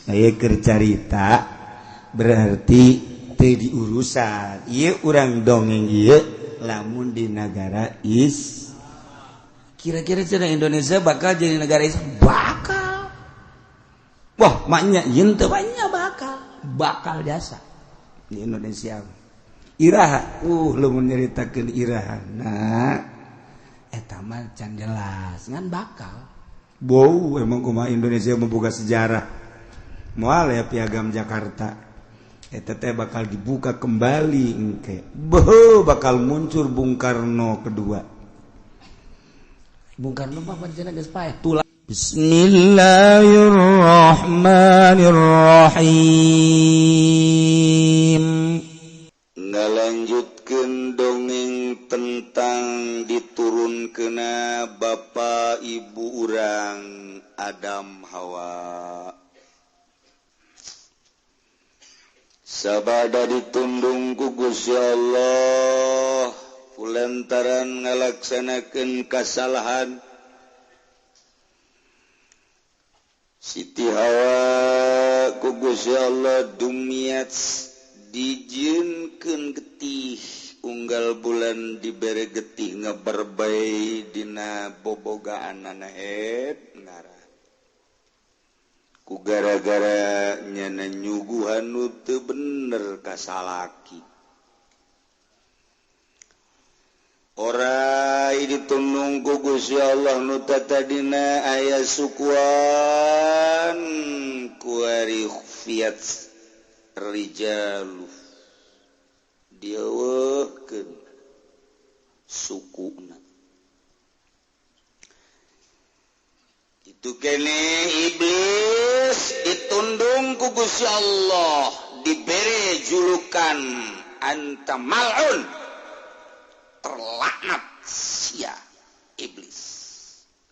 Aya keur carita berarti teu diurusan. Ieu urang dongeng ieu lamun di nagara is. Kira-kira cenah Indonesia bakal jadi negara Islam? Bakal. Wah, maknya yen teu banyak bakal. Bakal jasa di Indonesia. Iraha, lamun nyaritakeun iraha. Nah, eta mah can jelas ngan bakal. Bau emang kumaha Indonesia membuka sejarah. Moal ya piagam Jakarta. Eta teh bakal dibuka kembali engke. Beuh, bakal muncul Bung Karno kedua. Bung Karno mah pancen geus paeh. Tulang. Bismillahirrahmanirrahim. Ngalanjutkeun dongeng tentang diturunkeuna bapa ibu urang Adam Hawa. Sabada ditundung ku Gusti Allah kulantaran ngalaksanakeun kasalahan Siti Hawa ku Gusti Allah dumiat dijieunkeun getih unggal bulan dibere getih ngeberbay dina bobogaanana het ngarah ku gara-gara nyana nyuguhan nu teu bener ka salaki. Orai ditundung ku Gusti Allah nu tatadina aya sukuan kuari fiat rijalu dieuweuhkeun sukuna. Itu kene iblis ditundung ku Gusti Allah dibere julukan anta mal'un, terlaknat sia iblis.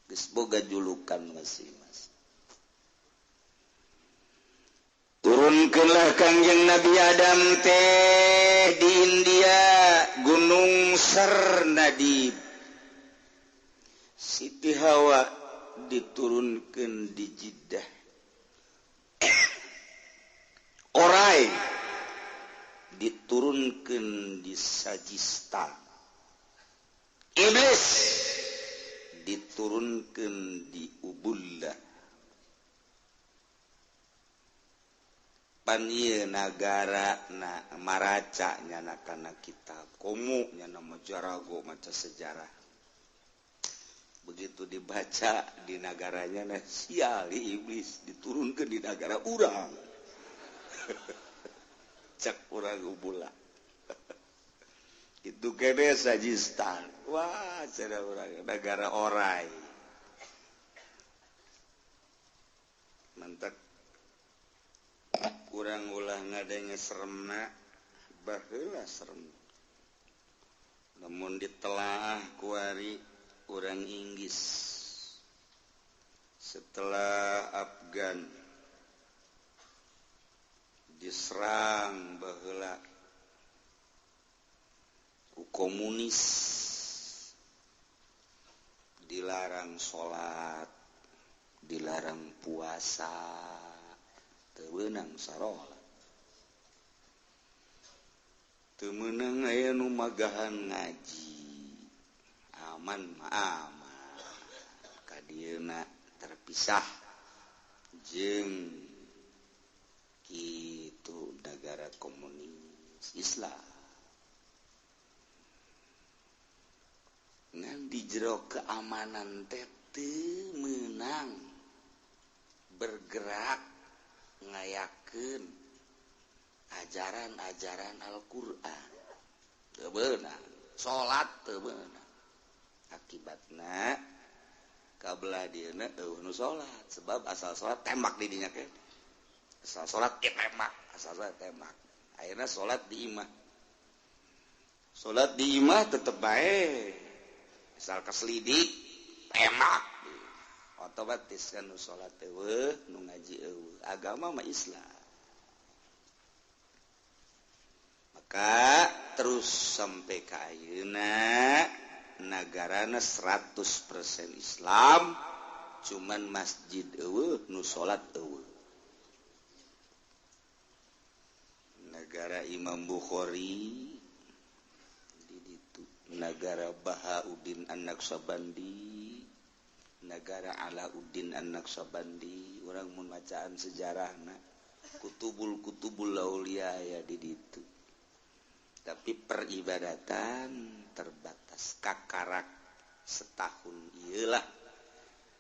Geus boga julukan masing-masing. Turunkeunlah Kangjeng Nabi Adam teh di India Gunung Sarnadib. Siti Hawa diturunkan di Jeddah. Orai diturunkan di Sajistan. Iblis diturunkan di Ubullah. Pan ieu nagara na maraca nyana kana kitab komo nyana majarago maca sejarah. Begitu dibaca di nagaranya nah sial iblis diturunkan di nagara urang. Cak urang Ubullah. Itu kene Sajistan. Wah, cara urang nagara orai. Mantap. Kurang ulah ngadenge seremna, baheula serem. Namun ditelaah kuari urang Inggris setelah Afgan diserang baheula ku komunis, dilarang salat, dilarang puasa, teu meunang sarolat, teu meunang aya nu magahan ngaji. Aman aman kadieuna terpisah jeung kitu negara komunis Islam. Ngan di jero keamanan teh teu meunang bergerak ngayakeun ajaran-ajaran Al-Qur'an. Teu beunang, salat teu beunang. Akibatna kabelah dieuna eueuh nu salat, sebab asal salat tembak di dinya ke. Asal salat tembak, asal salat tembak. Akhirna salat di imah. Salat di imah tetep bae. Asal kaselidik tembak. Otomatis kan nu salat eueuh, nu ngaji eueuh. Agama mah Islam. Maka terus sampai ka ayeuna nagarana 100% Islam, cuman masjid eueuh nu salat eueuh. Nagara Imam Bukhari di ditu, nagara Bahauddin An-Naqsyabandi, nagara Alauddin An-Naqsyabandi. Urang mun macaan sejarahna kutubul kutubul aulia ya di ditu. Tapi peribadatan terbatas, kakarak setahun iyalah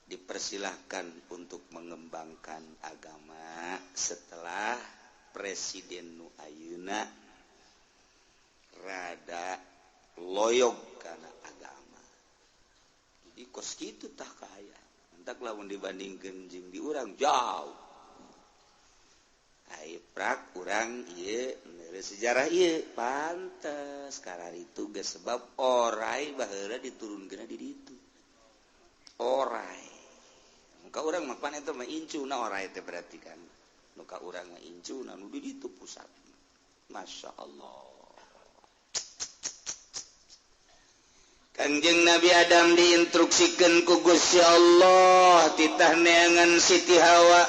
dipersilahkan untuk mengembangkan agama setelah Presiden nu ayeuna rada loyog kana agama. Jadi kos kitu tah kaya. Entak lamun dibandingkeun jeung di urang jauh. Ai prak urang ieu neuleuh sejarah ieu pantes kararitu geus sebab orai baheula diturunkeun di ditu. Orai. Muka urang mah pan eta mah incuna orai teh berarti kan. Muka urang mah incuna nu di ditu pusat. Masya Allah. Kangjeng Nabi Adam diinstruksikan ku Gusti Allah titah neangan Siti Hawa.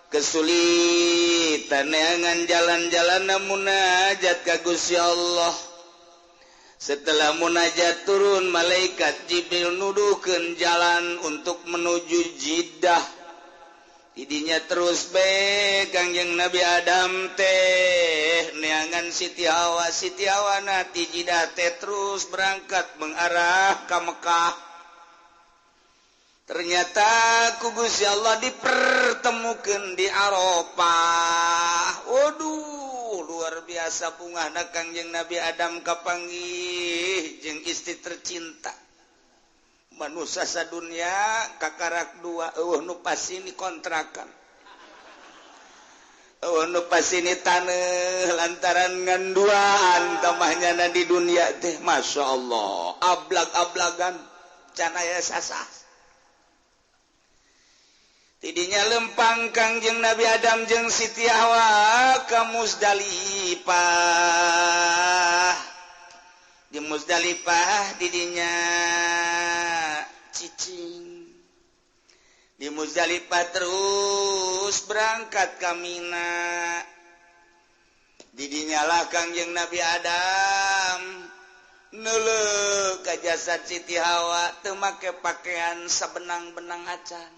Kesulitan neangan jalan-jalan munajat ka Gusti Allah. Setelah munajat turun malaikat Jibril nuduhkeun jalan untuk menuju Jeddah. Idinya terus be Kangjeng Nabi Adam teh neangan Siti Hawa, Siti Hawa na ti Jeddah teh terus berangkat mengarah ka Mekah. Ternyata ku Gusti Allah dipertemukan di Arafah. Waduh, luar biasa bungahna Kangjeng Nabi Adam kapanggih jeung istri tercinta. Manusia sadunya kakarak dua eueuh nu pasini kontrakan. Eueuh nu pasini taneuh lantaran ngan duaan tamahnyana di dunia teh Masya Allah. Ablag-ablagan can aya sasah. Tidinya lempang Kangjeng Nabi Adam jeung Siti Hawa ka Muzdalifah. Di Muzdalifah didinya cicing. Di Muzdalifah terus berangkat ka Mina. Didinya lah Kangjeng Nabi Adam neuleuh ka jasad Siti Hawa teu make pakaian sabenang-benang acan.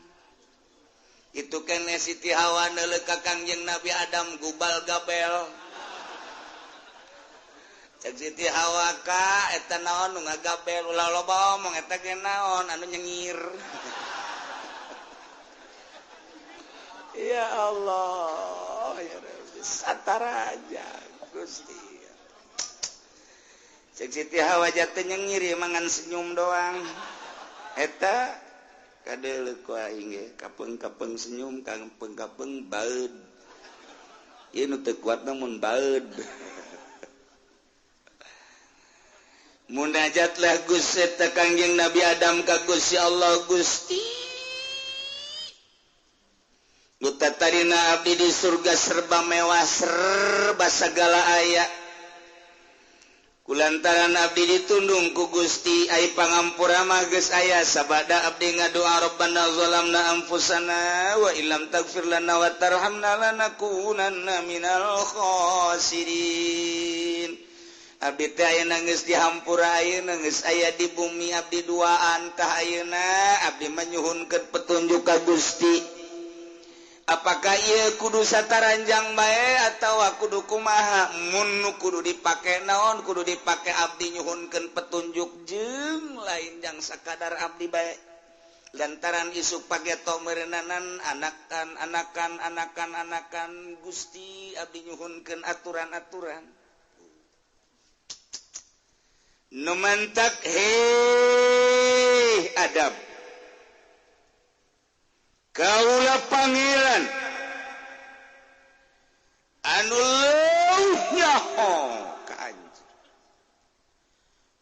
Itu kene Siti Hawa neuleuh ka Kangjeng Nabi Adam gubal gabel. Cek Siti Hawa ka eta naon nu ngagabel ulah loba omong eta ge naon anu nyengir. Ya Allah, ya Rabbi, sataraja Gusti. Cek Siti Hawa jatuh nyengir ya mangan senyum doang. Eta kadeuleuh ku aing ge kapeung-kapeung senyum kapeung-kapeung baeud. Ieu nu teu kuat mun baeud. Munajatlah Gusti eta Kangjeng Nabi Adam ka Gusti Allah. Gusti nu tatarina abdi di surga serba mewah serba sagala aya. Kulantaran abdi ditundung ku Gusti ai pangampura mah geus aya sabada abdi ngadoa Rabbana zalamna anfusana wa illam taghfir lana wa tarhamna lanakunanna minal khasirin. Abdi teh ayeuna geus dihampura ayeuna geus aya di bumi abdi duaan tah ayeuna abdi manyuhunkeun petunjuk ka Gusti. Apakah ieu kudu sataranjang bae atawa kudu kumaha? Mun nu kudu dipake naon kudu dipake abdi nyuhunkeun petunjuk jeung lain jang sakadar abdi bae. Lantaran isuk pageto meureunnanan anakan anakan anakan anakan Gusti abdi nyuhunkeun aturan-aturan. Nu mantak heh Adam kaula pangeran anu leuwih nyaho ka anjeun.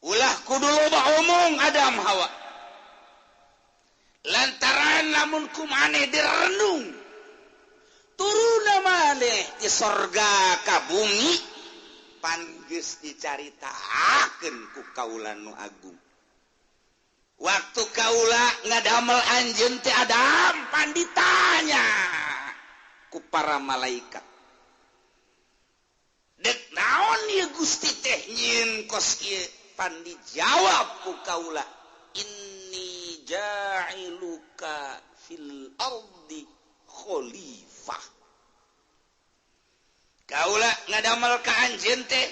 Ulah kudu loba omong Adam Hawa. Lantaran lamun ku maneh direnung turuna maneh ti sorga ka bumi pan geus dicaritakeun ku kaula nu agung. Waktu kaula ngadamel anjeun teh Adam pan ditanya ku para malaikat. Naon ieu Gusti teh nyieun kos ieu? Pan dijawab ku kaula, inni ja'iluka fil ardi khalifah. Kaula ngadamel ka anjeun teh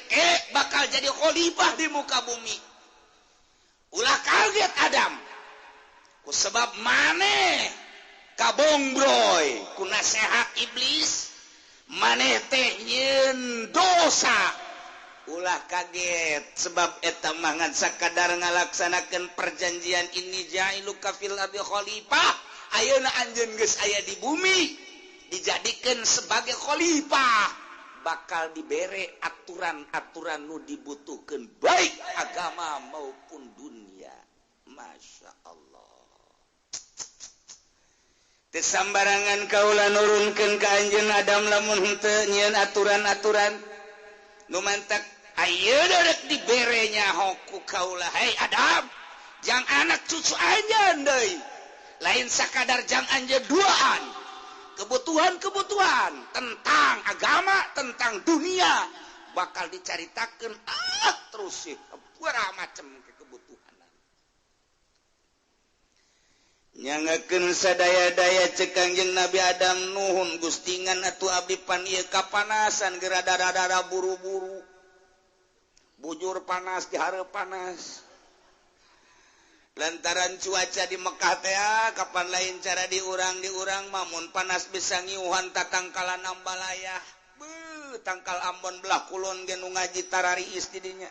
bakal jadi khalifah di muka bumi. Ulah kaget Adam, ku sebab maneh kabongbroy ku nasehat iblis, maneh teh nyieun dosa. Ulah kaget sebab eta mah ngan sakadar ngalaksanakeun perjanjian inni ja'iluka fil ardi khalifah. Ayeuna anjeun geus aya di bumi dijadikeun sebagai khalifah, bakal dibere aturan-aturan nu dibutuhkeun baik agama maupun dunia. Masya Allah. Teu sambarangan kaula nurunkeun ka anjeun Adam lamun henteu nyieun aturan-aturan nu mantak ayeuna rek dibere nyaho ku kaula. Hei Adam, jang anak cucu anjeun deui, lain sakadar jang anjeun duaan. Kebutuhan-kebutuhan tentang agama, tentang dunia bakal dicaritakeun terus sih sabaraha macam kebutuhan. Nyangakeun sadaya-daya cek Kangjeng Nabi Adam, nuhun gustingan atuh abdi pan ieu kapanasan geura dara-dara buru-buru. Bujur panas dihareup panas. Lantaran cuaca di Mekah teh kapan lain cara diurang-diurang mamun panas bisa ngiuhan tatangkalan ambalaya. Beuh, tangkal Ambon belah kulon ge nu ngaji tarariis di dinya.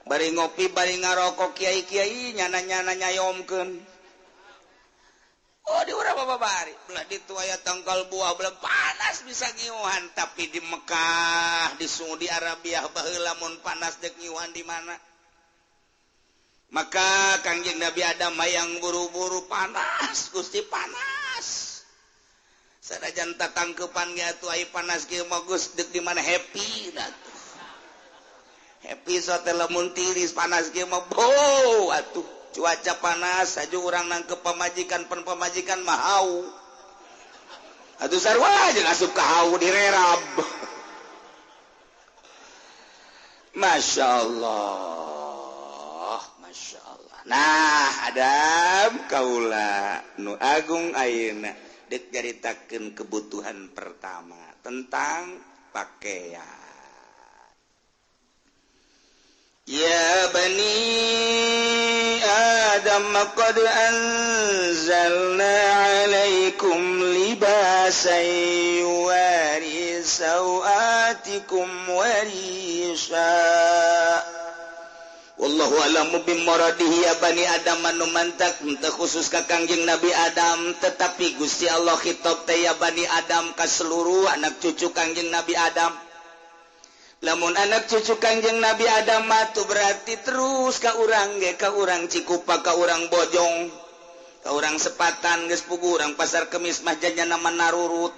Bari ngopi bari ngarokok kiai-kiai nyana-nyana nyayomkeun. Oh di urang mah babari belah ditu aya tangkal buah belah panas bisa ngiuhan, tapi di Mekah di Saudi Arabia baheula mun panas deuk ngiuhan di mana? Maka Kangjeng Nabi Adam hayang buru-buru panas, Gusti panas. Sanajan tatangkepan ge atuh ai panas kieu mah geus deuk di mana happy atuh. Happy sote lamun tiris panas kieu mah beuh atuh. Cuaca panas aju urang nangkep pamajikan, pan pamajikan mah hau. Atuh sarua jeung asup ka hau direrab. Masya Allah. Masya Allah. Nah Adam kaula nu agung ayeuna deuk nyaritakeun kebutuhan pertama tentang pakaian. Ya bani Adam qad anzalna alaikum libasan yuwari sawatikum warisha. Wallahu a'lamu bimuradihi. Ya bani Adam anu mantak teu khusus ka Kangjeng Nabi Adam, tetapi Gusti Allah khitab teh ya bani Adam ka seluruh anak cucu Kangjeng Nabi Adam. Lamun anak cucu Kangjeng Nabi Adam mah tuh berarti terus ka urang ge, ka urang Cikupa, ka urang Bojong, ka urang Sepatan geus puguh urang Pasar Kemis mah jajana mah narurut.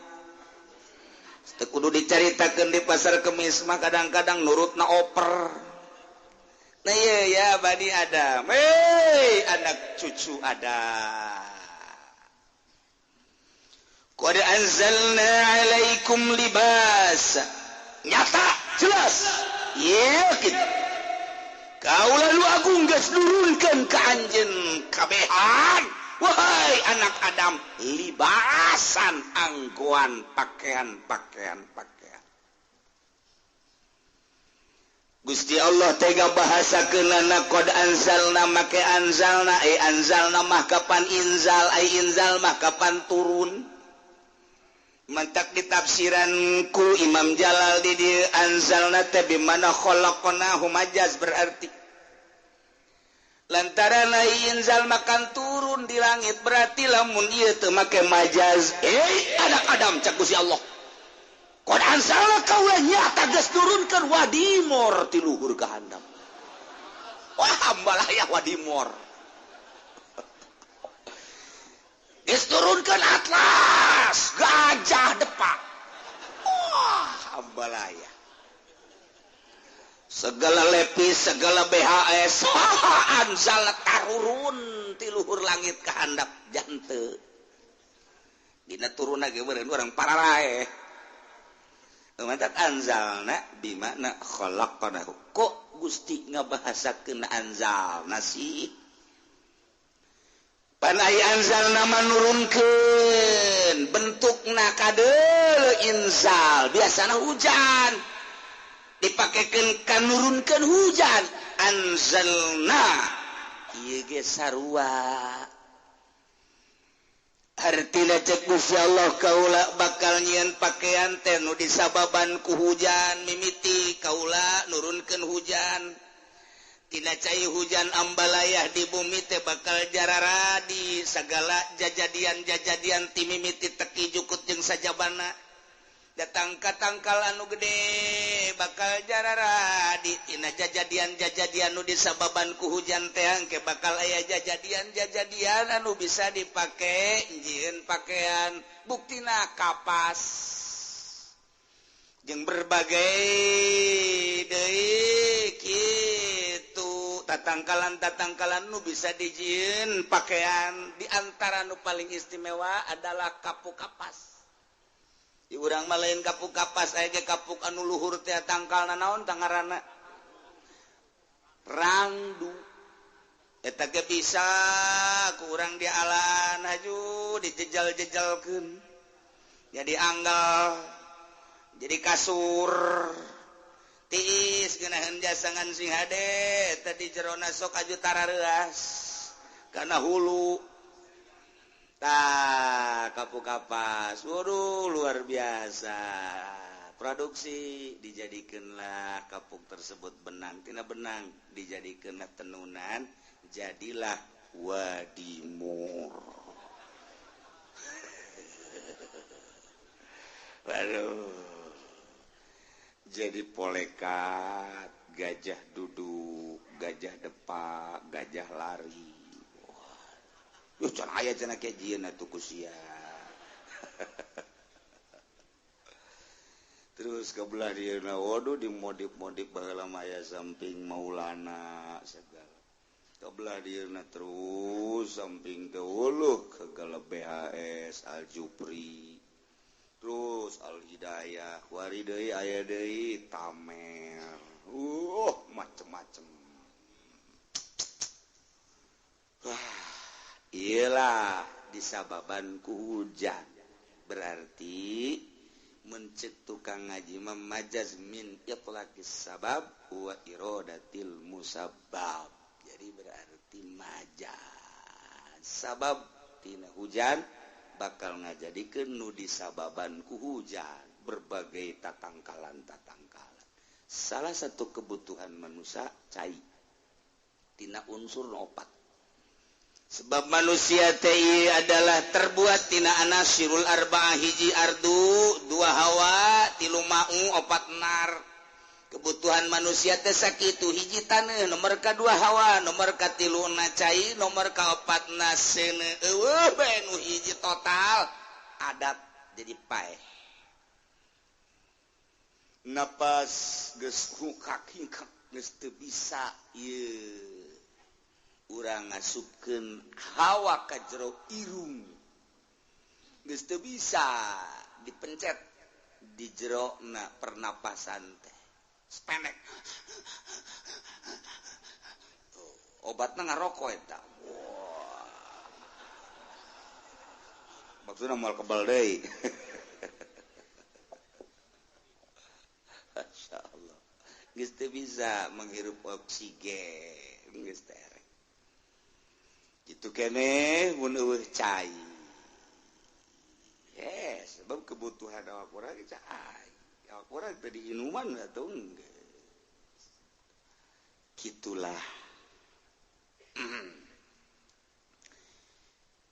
Teu kudu dicaritakeun di Pasar Kemis mah kadang-kadang nurutna oper. Nah iya ya Bani Adam, hei anak cucu Adam. Qad anzalna alaikum libas. Nyata jelas yakin kaula lu agung geus nurunkeun ka anjeun kabehan wahai anak Adam libasan anggoan pakaian-pakaian pakaian. Gusti Allah tega bahasakeunana qad anzalna make anzalna ai anzalna mah kapan inzal ai inzal mah kapan turun. Mantak ditafsiran ku Imam Jalal di dieu anzalna teh bimana khalaqnahu majaz berarti lantaran ai inzal makan turun di langit berarti lamun ieu teu make majaz anak Adam cak Gusti Allah qad anzalna kaula nyata geus nurunkeun wadimor ti luhur ka handap. Wah hambalaya wadimor geus turunkeun atlas gajah depak. Wah hambalaya segala lepis segala BHS anzal tarurun ti luhur langit ka handap jante dina turunna ge meureun urang pararaeh. Mantak anzalna bimakna khalaqnahu. Kok Gusti ngabahasakeun anzalna sih? Pan aya anzalna manurunkeun bentukna kadeuleu inzal, biasana hujan. Dipakekeun ka nurunkeun hujan, anzalna ieu ge sarua. Artina cek Gusti Allah kaula bakal nyieun pakaian teh nu disababan ku hujan mimiti kaula nurunkeun hujan. Tina cai hujan ambalayah di bumi teh bakal jararadi sagala jajadian-jajadian ti mimiti teki jukut jeung sajabana. Datang ka tangkal anu gede bakal jararadi tina jajadian-jajadian nu disababan ku hujan teh engke bakal aya jajadian-jajadian anu bisa dipake jieun pakaian buktina kapas jeung berbagai deui kitu tatangkalan-tatangkalan nu bisa dijieun pakaian. Di antara nu paling istimewa adalah kapuk kapas. Di urang mah lain kapuk kapas aya ge kapuk anu luhur teh tangkalna naon tangarana rangdu eta ge bisa ku urang dialan haju dijejal-jejalkeun jadi anggal jadi kasur tiis geunaheun jasangan sing hade eta di jerona sok aju tarareuas kana hulu. Tah kapuk kapas, waduh luar biasa. Produksi dijadikanlah kapuk tersebut benang, tina benang dijadikanlah tenunan, jadilah wadimur. Waduh, jadi polekat, gajah duduk, gajah depak, gajah lari. Yuh, can aya cenah ke jieun atuh ku sia. Terus ke belah dieuna waduh dimodif-modif baheula mah aya samping Maulana segala. Ke belah dieuna terus samping teh uluh segala BHS Al Jupri. Terus Al Hidayah, wari deui aya deui Tamer. Macem-macem. Wah. Iyalah disababan ku hujan berarti mencek tukang ngaji memajaz min itlaqis sabab wa iradatil musabbab. Jadi berarti majaz sabab tina hujan bakal ngajadikeun nu disababan ku hujan berbagai tatangkalan-tatangkalan. Salah satu kebutuhan manusia cai tina unsur opat. Sebab manusia teh adalah terbuat tina anasirul arba'ah hiji ardu, dua hawa, tilu ma'u, opat nar. Kebutuhan manusia teh sakitu hiji taneuh, nomor kadua hawa, nomor katilu na cai, nomor kaopat na seuneu. Eueuh bae nu hiji total adat jadi paeh. Napas geus hukak-hingkak geus teu bisa ieu. Urang ngasupkeun hawa ka jero irung geus teu bisa dipencet di jero na pernapasan teh sepenek. Obatna ngaroko eta. Wah, maksudna moal kebal deui. Masyaallah geus teu bisa menghirup oksigen geus teh. Gitu kene mun eueuh cai. Yes, sebab kebutuhan awak urang cai. Awak urang teh diinuman atuh geus. Kitulah.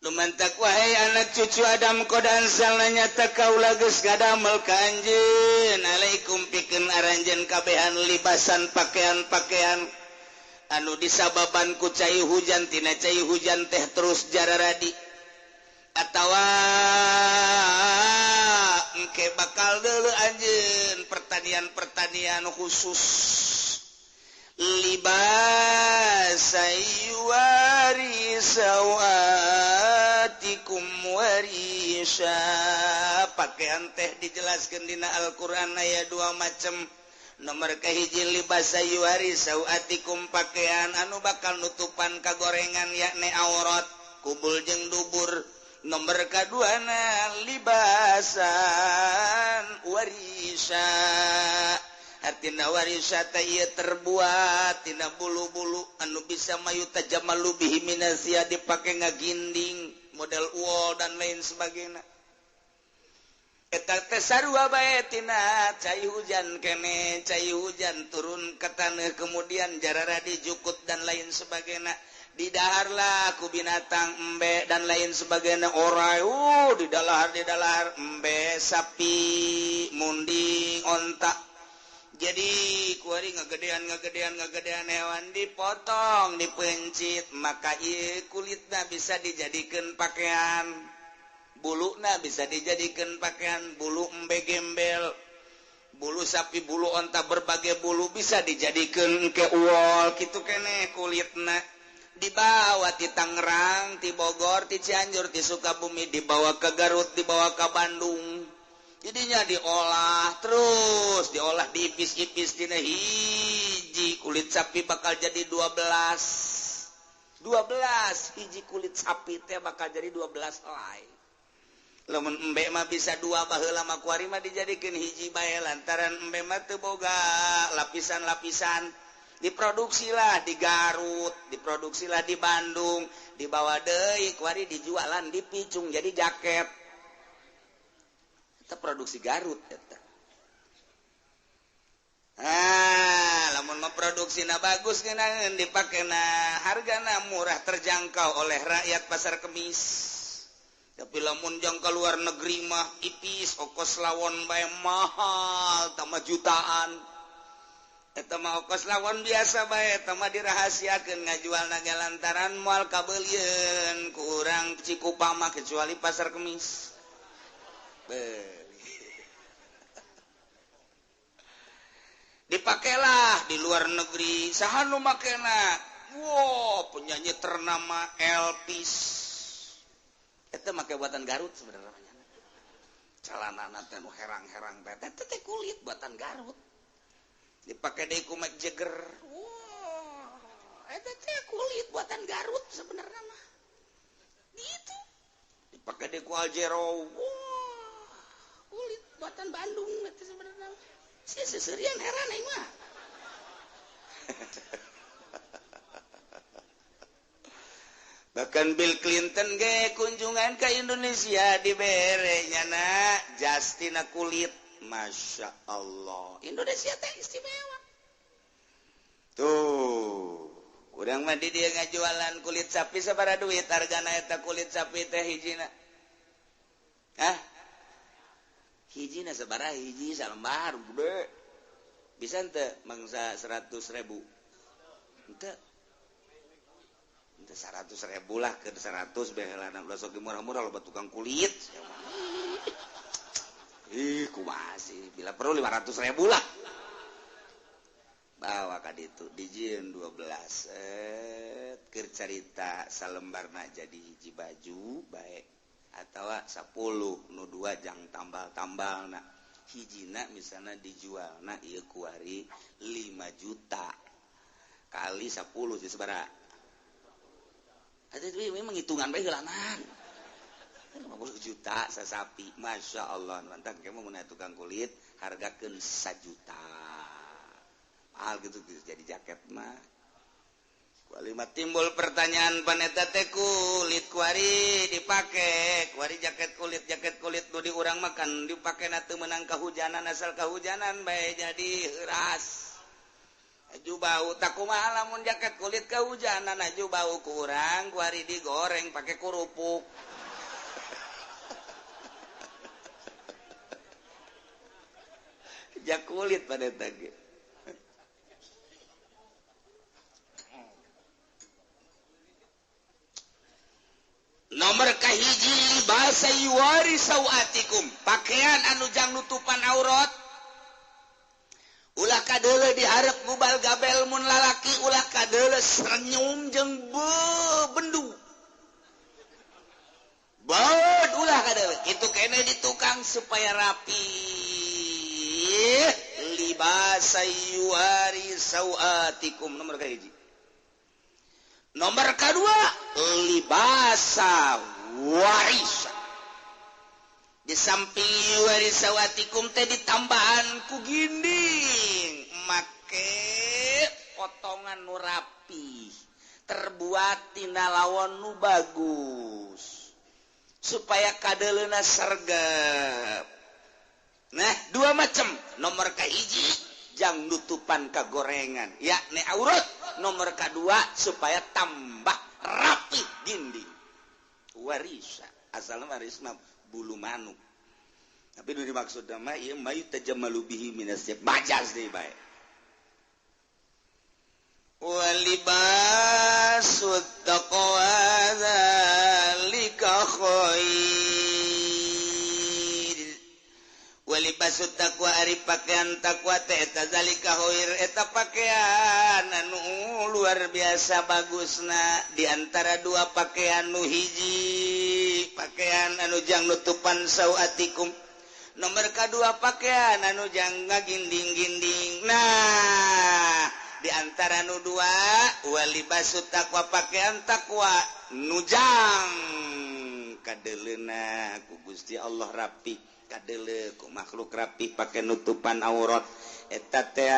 Lumantak wahai anak cucu Adam qad anzalna nyata kaula geus ngadamel ka anjeun alaikum pikeun aranjeun kabehan libasan pakaian-pakaian anu disababan ku cai hujan tina cai hujan teh terus jararadi atawa engke bakal deuleu anjeun pertanian-pertanian khusus libasai wari sawatikum sawatikum warisha. Pakaian teh dijelaskeun dina Al-Qur'an aya dua macam. Nomor kahiji libasa yuwari sawatikum, pakaian anu bakal nutupan kagorengan yakni aurat kubul jeung dubur. Nomor kaduana libasan warisa, artina warisa teh ieu terbuat tina bulu-bulu anu bisa mayu tajamalu bihi minasia, dipake ngaginding model wol dan lain sebagainya. Eta teh sarua bae tina cai hujan kene, cai hujan turun ke taneuh kemudian jarara dijukut dan lain sebagainya. Didaharlah ku binatang embe dan lain sebagainya, orai didalahar embe, sapi, munding, onta. Jadi kuari ngagedean hewan dipotong, dipencit, maka ieu kulitna bisa dijadikan pakaian, buluna bisa dijadikan pakaian, bulu embe gembel, bulu sapi, bulu onta, berbagai bulu bisa dijadikan ke wol kitu keneh kulitna. Dibawa ti Tangerang, ti Bogor, ti Cianjur, ti Sukabumi, dibawa ke Garut, dibawa ke Bandung. Jadinya diolah terus, diolah diipis-ipis dina hiji kulit sapi bakal jadi 12. 12 hiji kulit sapi teh bakal jadi 12 helai. Lamun embe mah bisa dua baheula mah kuari mah dijadikeun hiji bae lantaran embe mah teu boga lapisan-lapisan. Diproduksilah di Garut, diproduksilah di Bandung, dibawa deui kuari dijualan dipicung jadi jaket. Eta produksi Garut eta. Ah, lamun mah produksina bagus ngeunaheun dipakena hargana murah terjangkau oleh rakyat pasar kemis. Tapi lamun jang ka luar negeri mah ipis ongkos lawon bae mahal tambah jutaan. Eta mah ongkos lawon biasa bae, eta mah dirahasiakeun ngajualna ge lantaran moal kabeulieun ku urang Cikupa mah kecuali pasar kemis. Dipakailah di luar negeri, saha nu makena? Wow, penyanyi ternama Elvis. Eta make buatan Garut sebenarnya. Calanana teh nu herang-herang teh, eta teh kulit buatan Garut. Dipakai deui ku Mick Jagger. Wah, eta teh kulit buatan Garut sebenarnya mah. Gitu. Dipakai deui ku Aljero. Wah, kulit buatan Bandung eta sebenarnya. Sia seserian heran aing mah. Bahkan Bill Clinton ge kunjungan ke Indonesia dibere nyana jastina kulit. Masya Allah, Indonesia teh istimewa. Tuh, urang mah di dieu ngajualan kulit sapi sabaraha duit hargana eta kulit sapi teh hijina? Hah? Hijina sabaraha hiji salembar gede. Bisa henteu mangsa 100.000? Henteu. Henteu 100.000 lah ke 100 bae heulana ulah sok murah-murah loba tukang kulit. Ih, kumaha sih? Bila perlu 500.000 lah. Bawa ka ditu dijieun 12 keur carita salembarna jadi hiji baju bae atawa 10 nu 2 jang tambal-tambalna. Hijina misalna dijualna ieu kuari 5 juta kali 10 sih sabaraha? Atuh memang hitungan bae heulanan. 50 juta sasapi, Masya Allah. Mantap, kamu mau tukang kulit hargakeun 1 juta. Mahal gitu, jadi jaket mah. Kualima timbul pertanyaan paneta teh kulit kuari dipake, kuari jaket kulit nu di urang makan dipake na teu meunang kahujanan, asal kahujanan bae jadi heuras. Aju bau tak kumaha lamun jaket kulit kahujanan aju bau kurang kuari digoreng pake kerupuk. Jak kulit pada tadi. Nomor kahiji bahasa yuwari sawatikum, pakaian anu jang nutupan aurat. Ulah kadeuleu dihareup gubal gabel mun lalaki, ulah kadeuleu senyum jeung bendu. Baud ulah kadeuleu. Itu kene di tukang supaya rapi. Libasa yuwari sawatikum nomor kahiji. Nomor kedua libasa warisa. Di samping yuwari sawatikum teh ditambahan ku ginding make potongan nu rapi, terbuat tina lawon nu bagus supaya kadeleuna sergap. Nah, dua macam. Nomor kahiji jang nutupan kagorengan, yakni aurat. Nomor kedua supaya tambah rapi dinding. Warisa, asalna waris mah bulu manuk. Tapi nu dimaksud mah ieu mayu tajammalu bihi minas majas deui bae. Walibasut taqwa dzalika khair. Walibasut taqwa ari pakaian takwa teh eta zalika khair, eta pakaian anu luar biasa bagusna. Di antara dua pakaian nu hiji pakaian anu jang nutupan sawatikum, nomor kadua pakaian anu jang ngaginding-ginding. Nah, di antara nu dua walibasut taqwa pakaian takwa nujang kadeleuna ku Gusti Allah rapi, kadele ku makhluk rapi pakai nutupan aurat, eta teh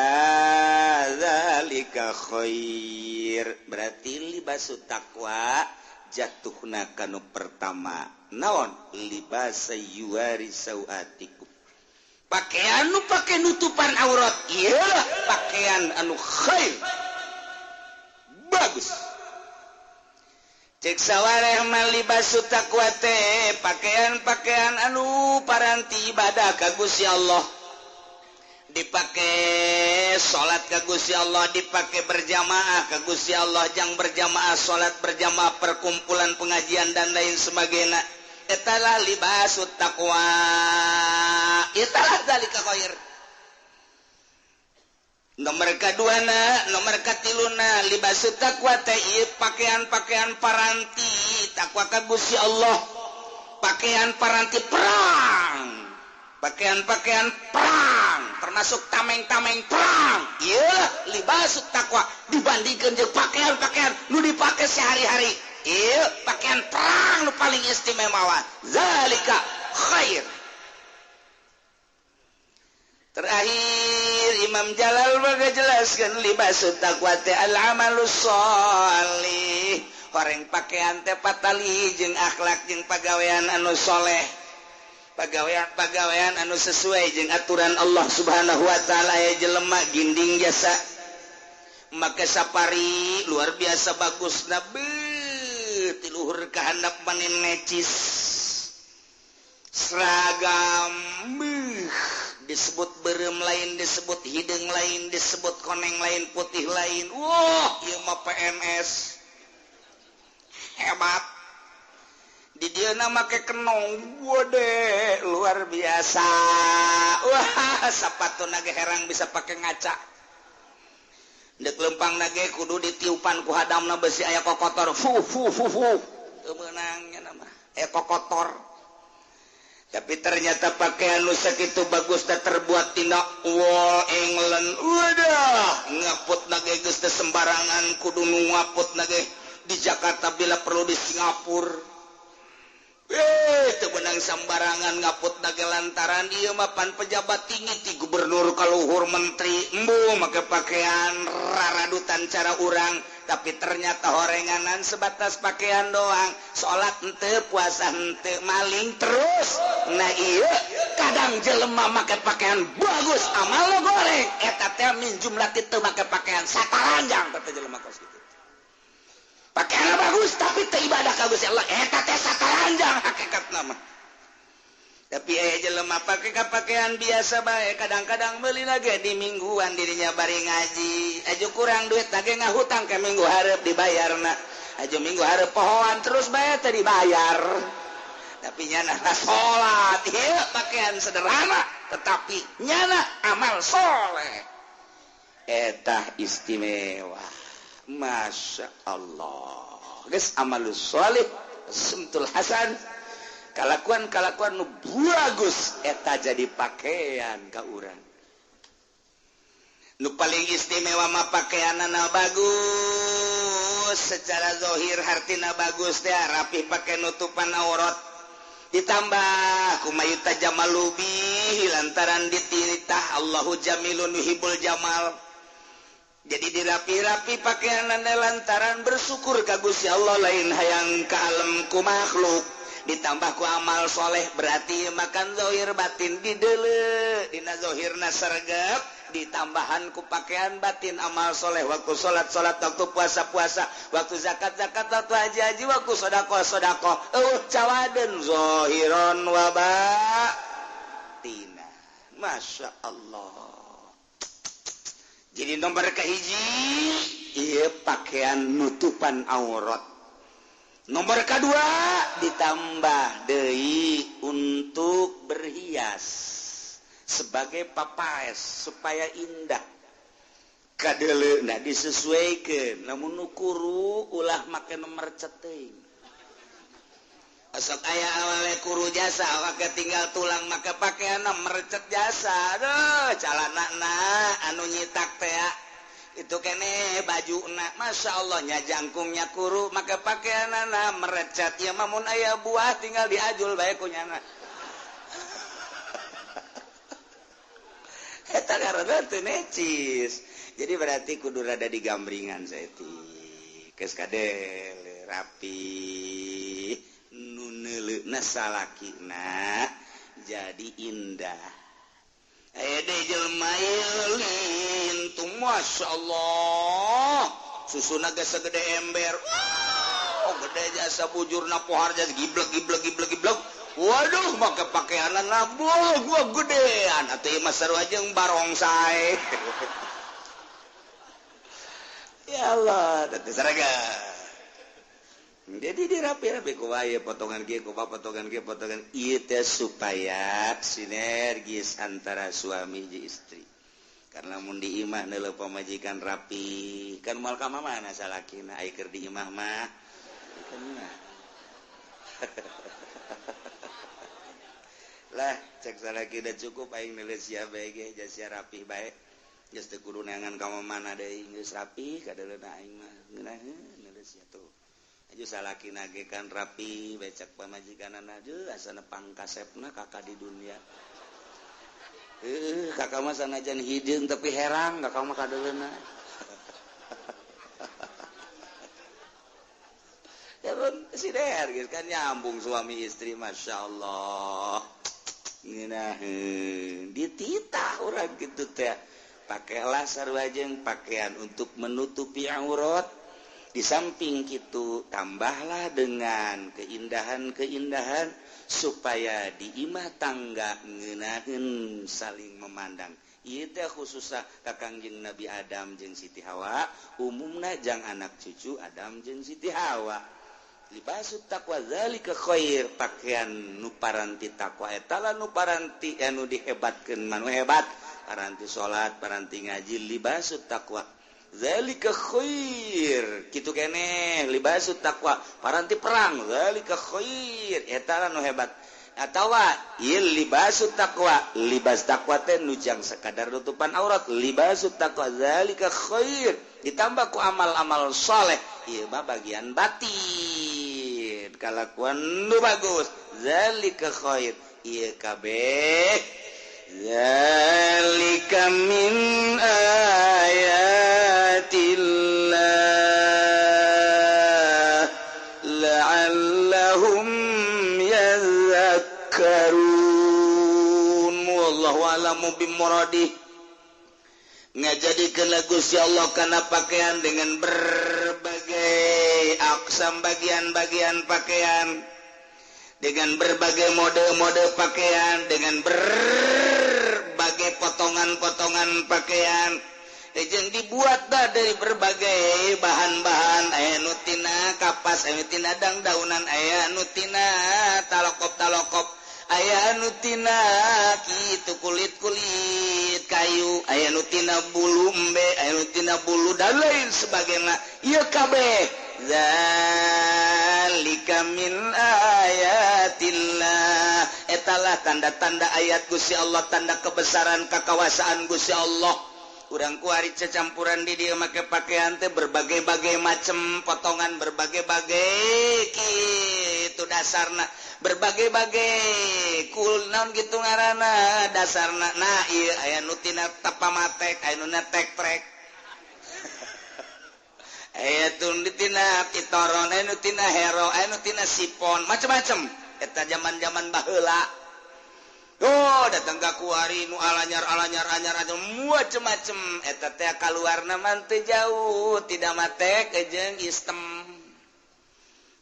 zalika khair. Berarti libasut taqwa jatuhna kanu pertama naon libasa yuwari sawatikum, pakaian nu pake nutupan aurat, iyalah pakaian anu khair bagus. Cek sawareh mah libasu taqwa teh pakaian-pakaian anu paranti ibadah ka Gusti Allah, dipake salat ka Gusti Allah, dipake berjamaah ka Gusti Allah, jang berjamaah salat berjamaah perkumpulan pengajian dan lain sebagainya. Etalah libasut taqwa, etalah zalika khair. Nomor kaduana, nomor katiluna libasut taqwa teh ieu pakaian-pakaian paranti takwa ka Gusti Allah, pakaian paranti perang, pakaian-pakaian perang termasuk tameng-tameng perang. Ieu libasut taqwa dibandingkeun jeung pakaian-pakaian nu dipake sehari-hari. Ieu pakaian perang nu paling istimewa, zalika khair. Terakhir Imam Jalal jelaskan libasut taqwa teh al amalus sholih, horeng pakaian teh patali jeung akhlak jeung pagawean anu soleh, pagawean-pagawean anu sesuai jeung aturan Allah Subhanahu wa taala. Aya jelema ginding jasa make sapari luar biasa bagus, nabi tiluhur ka handap manin necis seragam disebut berem lain, disebut hidung lain, disebut koneng lain, putih lain. Wah, ieu mah PNS hebat. Di dieu make kenong, wode luar biasa. Wah, sapatu nage herang bisa pake ngaca. Dek lempang nage kudu ditiupan ku hadamna besi aya kokotor. Fu fu fu fu. Teu meunang nya mah. Aya kokotor. Tapi ternyata pakaian nu sakitu bagus teh terbuat tina wol England. Wadah, ngaput nage geus teh sembarangan kudu nu ngaput nage di Jakarta bila perlu di Singapura. Teu beunang sembarangan ngaput nage lantaran ieu mah pan pejabat tinggi ti gubernur kaluhur menteri embu make pakaian raradutan cara urang, tapi ternyata horenganan sebatas pakaian doang, salat henteu, puasa henteu, maling terus. Nah ieu kadang jelema make pakaian bagus amal nu goreng, eta teh min jumlah teu make pakaian sataranjang teh jelema kos kitu. Pakaian bagus tapi teu ibadah ka Gusti Allah, eta teh sataranjang hakikatna mah. Tapi aya jelema pake ka pakaian biasa bae, kadang-kadang meuli lagi di mingguan dirinya bari ngaji, aju kurang duit lagi ngahutang ke minggu hareup dibayarna, aju minggu hareup pohoan terus bae teh dibayar. Tapi nyana salat, ieu pakaian sederhana tetapi nyana amal soleh, eta istimewa. Masya Allah, geus amalus soleh, sumtul hasan. Kalakuan-kalakuan nu bagus eta jadi pakaian ka urang. Nu paling istimewa mah pakaianana bagus, secara zahir hartina bagus teh rapih pakai nutupan aurat. Ditambah kumayuta jamalubi lantaran dititah Allahu jamilun yuhibbul jamal. Jadi dirapi-rapi pakaian lantaran bersyukur ka Gusti Allah lain hayang ka alam ku makhluk. Ditambah ku amal soleh berarti makan zahir batin dideuleu dina zahirna sergap ditambahan ku pakaian batin amal soleh waktu salat salat waktu puasa puasa waktu zakat zakat waktu haji haji waktu sedekah sedekah eueuh cawadeun zahiron wa batina. Masya Allah. Jadi nomor kahiji ieu pakaian nutupan aurat. Nomor kedua ditambah deui untuk berhias sebagai papaes supaya indah. Kadeleuna disesuaikeun lamun nu kuru ulah make nomor ceteuing. Sok aya awale kuru jasa awake tinggal tulang make pakaianna merecet jasa. Aduh calanana anu nyitak teh itu kene baju na Masya Allah nya jangkungnya kuru maka pakaianana merecet ya mamun aya buah tinggal diajul bae kunyana. Eta karena teu necis. Jadi berarti kudu rada digambringan saeutik. Geus kadel rapi nu neuleuna salakina jadi indah. Aya deui jelema lintung Masya Allah susuna geus sagede ember. Oh gede jasa bujurna pohar jasa giblek giblek giblek giblek. Waduh make pakaianan labuh gua gedean atuh ieu mah sarua jeung barongsai. Ya Allah teh saraga. Jadi dirapi-rapi ku wae potongan kieu ku potongan kieu potongan ieu teh supaya sinergis antara suami jeung istri. Karena mun di imah neuleuh pamajikan rapi, kan moal ka mamana salakina ai keur di imah mah. Lah cek salaki da cukup aing neuleuh sia bae ge sia rapih bae. Geus teu kudu neangan ka mamana deui geus rapi kadeuleuna aing mah ngeunaheun neuleuh sia tuh. Aju salaki nage kan rapi becak pamajikanana aduh asana pangkasepna kakak di dunia. Kakak mah sanajan hideung tapi herang kakak mah kadeuleuna. Ya sinergis kan nyambung suami istri Masya Allah. Ngeunaheun dititah urang kitu teh. Pakailah sarua jeung pakaian untuk menutupi aurat. Di samping itu tambahlah dengan keindahan-keindahan supaya di imah tangga ngeunaheun saling memandang. Ieu teh khususna ka Kangjeng Nabi Adam jeung Siti Hawa, umumna jang anak cucu Adam jeung Siti Hawa. Libasut taqwa zalika khair, pakaian nu paranti takwa eta lah nu paranti anu dihebatkeun manu hebat, paranti salat, paranti ngaji libasut taqwa. Zalika khair kitu keneh libasut taqwa paranti perang zalika khair eta lah nu hebat. Atawa ieu libasut taqwa, libas taqwa teh nu jang sakadar nutupan aurat, libasut taqwa zalika khair ditambah ku amal-amal saleh ieu mah bagian batin kalakuan nu bagus zalika khair ieu kabeh zalika min ayatillah la'allahum yadhakkarun. Wallahu a'lamu bimuradih. Ngajadikeun Gusti Allah kana pakaian dengan berbagai aksam bagian-bagian pakaian, dengan berbagai mode-mode pakaian, dengan berbagai potongan-potongan pakaian jeung dibuat dah dari berbagai bahan-bahan, aya nu tina kapas, aya nu tina dangdaunan, aya nu tina talokop-talokop, aya nu tina kitu kulit-kulit kayu, aya nu tina bulu embe, aya nu tina bulu dan lain sebagainya. Ieu kabeh Zalika min ayatillah, etalah tanda-tanda ayat Gusti Allah, tanda kebesaran kakawasaan Gusti Allah. Urang kuari cecampuran di dia make pakaian teh berbagai-bagai macam potongan, berbagai-bagai kitu dasarna, berbagai-bagai kul naon gitu ngaranna dasarna. Nah ieu aya nu tina tapamatek, aya nu tek trek, aya tun tina titoron, aya nu tina hero, aya nu tina sipon, macam-macam. Eta zaman-zaman baheula. Oh, datang ka kuari nu alanyar alanyar anyar anyar macem-macem. Eta teh kaluarna mah teu jauh tidak matek jeung istem.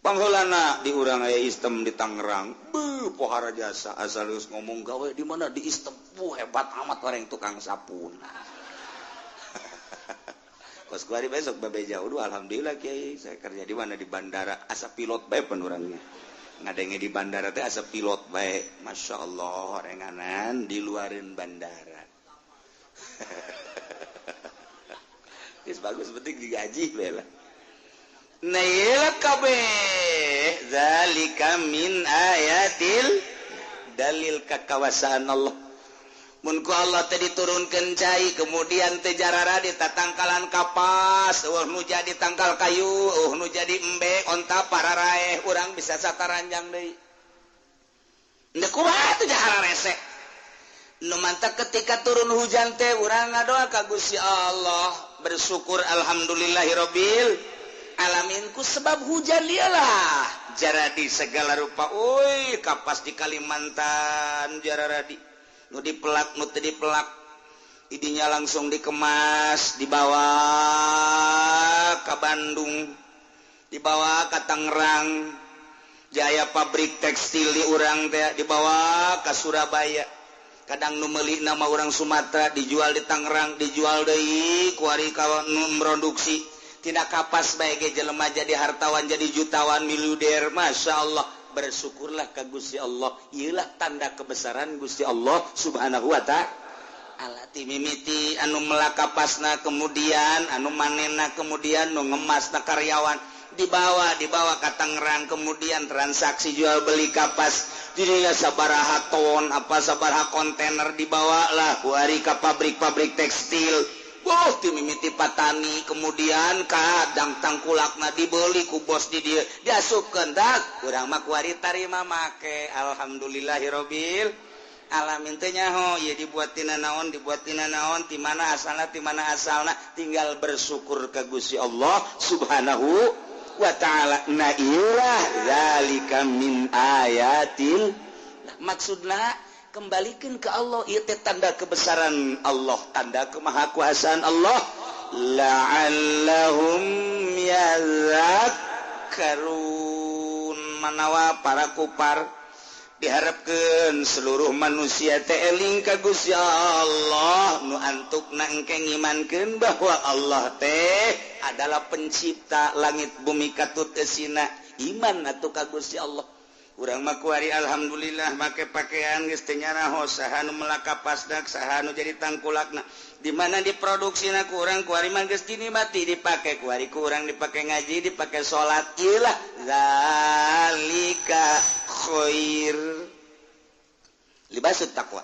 Pangheulana di urang aya istem di Tangerang. Beuh, pohara jasa asal geus ngomong gawe di mana di istem. Buh, hebat amat orang tukang sapuna. Kos kuari besok babe jauh, duh, alhamdulillah kiai saya kerja di mana di bandara, asa pilot bae pan urangnya. Ngadenge di bandara teh asa pilot bae, masya Allah renganan di luarin bandara. Geus bagus penting digaji bae lah. Nah ieu kabeh zalika min ayatil, dalil kakawasaan Allah. Mun ku Allah teh diturunkeun cai kemudian teh jarara di tatangkalan kapas, eueuh nu jadi tangkal kayu, eueuh nu jadi embe onta pararaeh, urang bisa sataranjang deui. Ndek kumaha teh jahara rese. Nu mantak ketika turun hujan teh urang ngadoa ka Gusti Allah, bersyukur alhamdulillahirabbil alamin ku sebab hujan dialah jaradi segala rupa. Euy kapas di Kalimantan jararadi. Nu dipelak, nu teu dipelak, idinya langsung dikemas, dibawa ke Bandung, dibawa ke Tangerang, jaya pabrik tekstil di urang teh dibawa ke Surabaya. Kadang nu meuli nama urang Sumatera dijual di Tangerang, dijual deui kuari ka nu produksi. Tina kapas bae ge jelema jadi hartawan, jadi jutawan, miliuder, masya Allah. Bersyukurlah ke Gusti Allah, ieulah tanda kebesaran Gusti Allah Subhanahu wa ta'ala. Ti mimiti anu melak kapasna, kemudian anu manena, kemudian nu ngemasna karyawan dibawa ka Tangerang, kemudian transaksi jual beli kapas dirinya sabaraha ton apa sabaraha kontainer dibawa lah kuari ka pabrik-pabrik tekstil. Boh ti mimiti patani, kemudian kadang tangkulakna dibeli ku bos di dieu diasupkeun dak urang mah kuari tarima make. Alhamdulillahirabbil alamin teh nyaho ieu dibuat tina naon, dibuat tina naon, ti mana asalna, ti mana asalna, tinggal bersyukur ka Gusti Allah Subhanahu wa ta'ala. Na ieulah zalika min ayatil, maksudna kembalikan ke Allah, ieu teh tanda kebesaran Allah, tanda kemahakuasaan Allah. La'allahum yadhakkarun, manawa para kupar diharapkeun seluruh manusia teh eling ka Gusti Allah nu antukna engke ngimankeun bahwa Allah teh adalah pencipta langit bumi katut eusina. Iman atuh ka Gusti Allah. Urang mah kuari alhamdulillah make pakaian geus teu nyaraho saha nu melak kapasna, saha nu jadi tangkulakna, di mana diproduksina ku urang kuari mah geus dinikmati dipake kuari ku urang dipake ngaji, dipake salat. Ieulah zalika khair libasut taqwa.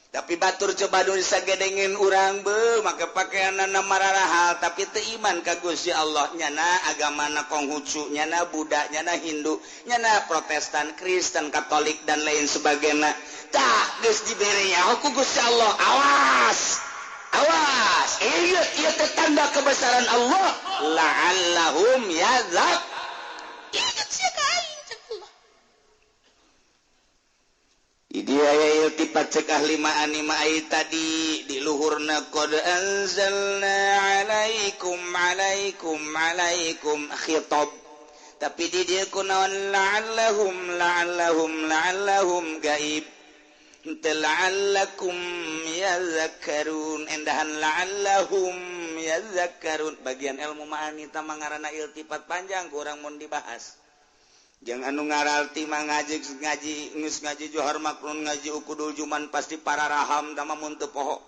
Tapi batur coba nu sagedengin urang beuh make pakaianna mararahal tapi teu iman ka Gusti Allah, nyana agamana Konghucu, nyana Buddha, nyana Hindu, nyana Protestan, Kristen, Katolik dan lain sebagainya. Tah geus dibere nyaho ku Gusti Allah, awas awas ieu ieu teh tanda kebesaran Allah. La'allahum yadzak, ingat sia ka aing cek Allah. Dia iltifat cek ahli ma'ani ma'ai tadi di luhurna qad anzalna alaikum alaikum alaikum khitab, tapi di dia kunaon la'allahum la'allahum la'allahum gaib la'allakum yazakkarun, endahan la'allahum yazakkarun. Bagian ilmu ma'ani tamangarana iltifat panjang kurang mun dibahas. Jangan anu ngaralti mah ngaji ngaji geus ngaji johar makrun ngaji ukudul juman pasti para raham tama mun teu poho.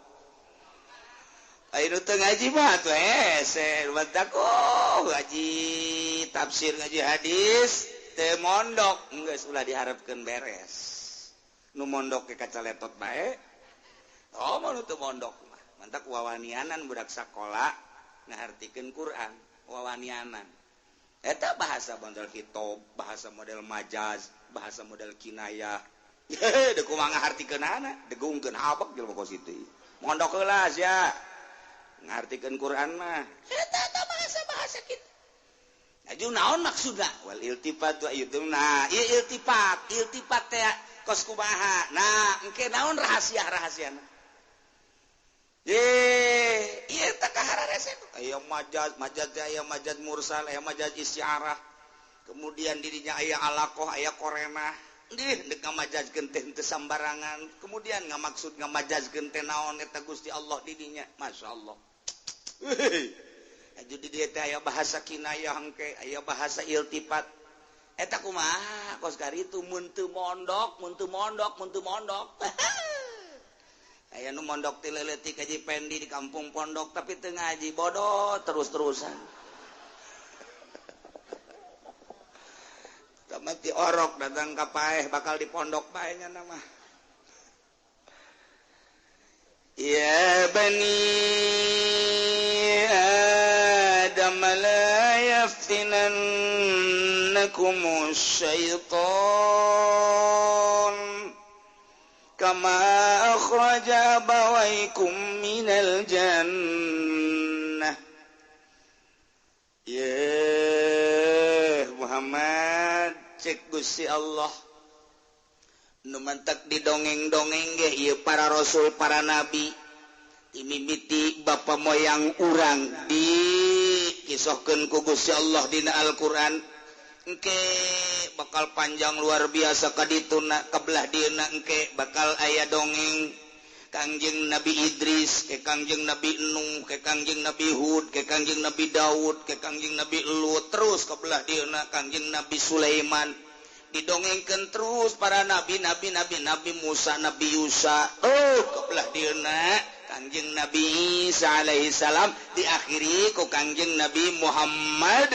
Ayo nu teu ngaji mah atuh hese matak oh ngaji tafsir ngaji hadis teu mondok geus ulah diharapkeun beres. Nu mondok ke kaca letot bae. Oh mah nu teu mondok mah mantak wawanianan budak sakola ngahartikeun Quran wawanianan. Eta bahasa model khitab, bahasa model majaz, bahasa model kinayah. Deuk kumaha ngahartikeunana, degungkeun habek jelema kos kitu. Mondok heula sia. Ngartikeun Quran mah eta eta bahasa-bahasa kitu. Aju naon maksudna? Wal iltifat wa itu nah, ieu iltifat, iltifat teh kos kumaha. Nah, engke naon rahasia-rahasiana? Ye, ieu teh kahararese. Aya majaz, majaz teh aya majaz mursal, aya majaz isyarah. Kemudian dirinya aya alaqah, aya korenah. Dih, dek ngamajazkeun teh henteu sambarangan. Kemudian ngamaksud ngamajazkeun teh naon eta Gusti Allah didinya. Masyaallah. Aju di dieu teh aya bahasa kinayah engke, aya bahasa iltifat. Eta kumaha kos karitu mun teu mondok, mun teu mondok, mun teu mondok. Aya nu mondok ti leutik haji Pendi di kampung pondok tapi teu ngaji, bodoh terus-terusan. Mati orok datang ka paeh bakal di pondok bae nya nama. Ya bani Adam la yaftinannakum syaitan kama akhraja abawaykum minal jannah. Ya Muhammad cek Gusti Allah nu mantak didongeng-dongeng ge ieu para rasul para nabi timimiti bapa moyang urang dikisohkeun ku Gusti Allah dina Al-Qur'an engke bakal panjang luar biasa ka dituna ka belah dieuna engke bakal aya dongeng Kangjeng Nabi Idris, ke Kangjeng Nabi Nuh, ke Kangjeng Nabi Hud, ke Kangjeng Nabi Daud, ke Kangjeng Nabi Lut, terus ke belah dieuna Kangjeng Nabi Sulaiman. Didongengkeun terus para nabi, nabi, nabi, Nabi Musa, Nabi Yusa. Oh, ke belah dieuna Kangjeng Nabi Isa alaihi salam diakhiri ku Kangjeng Nabi Muhammad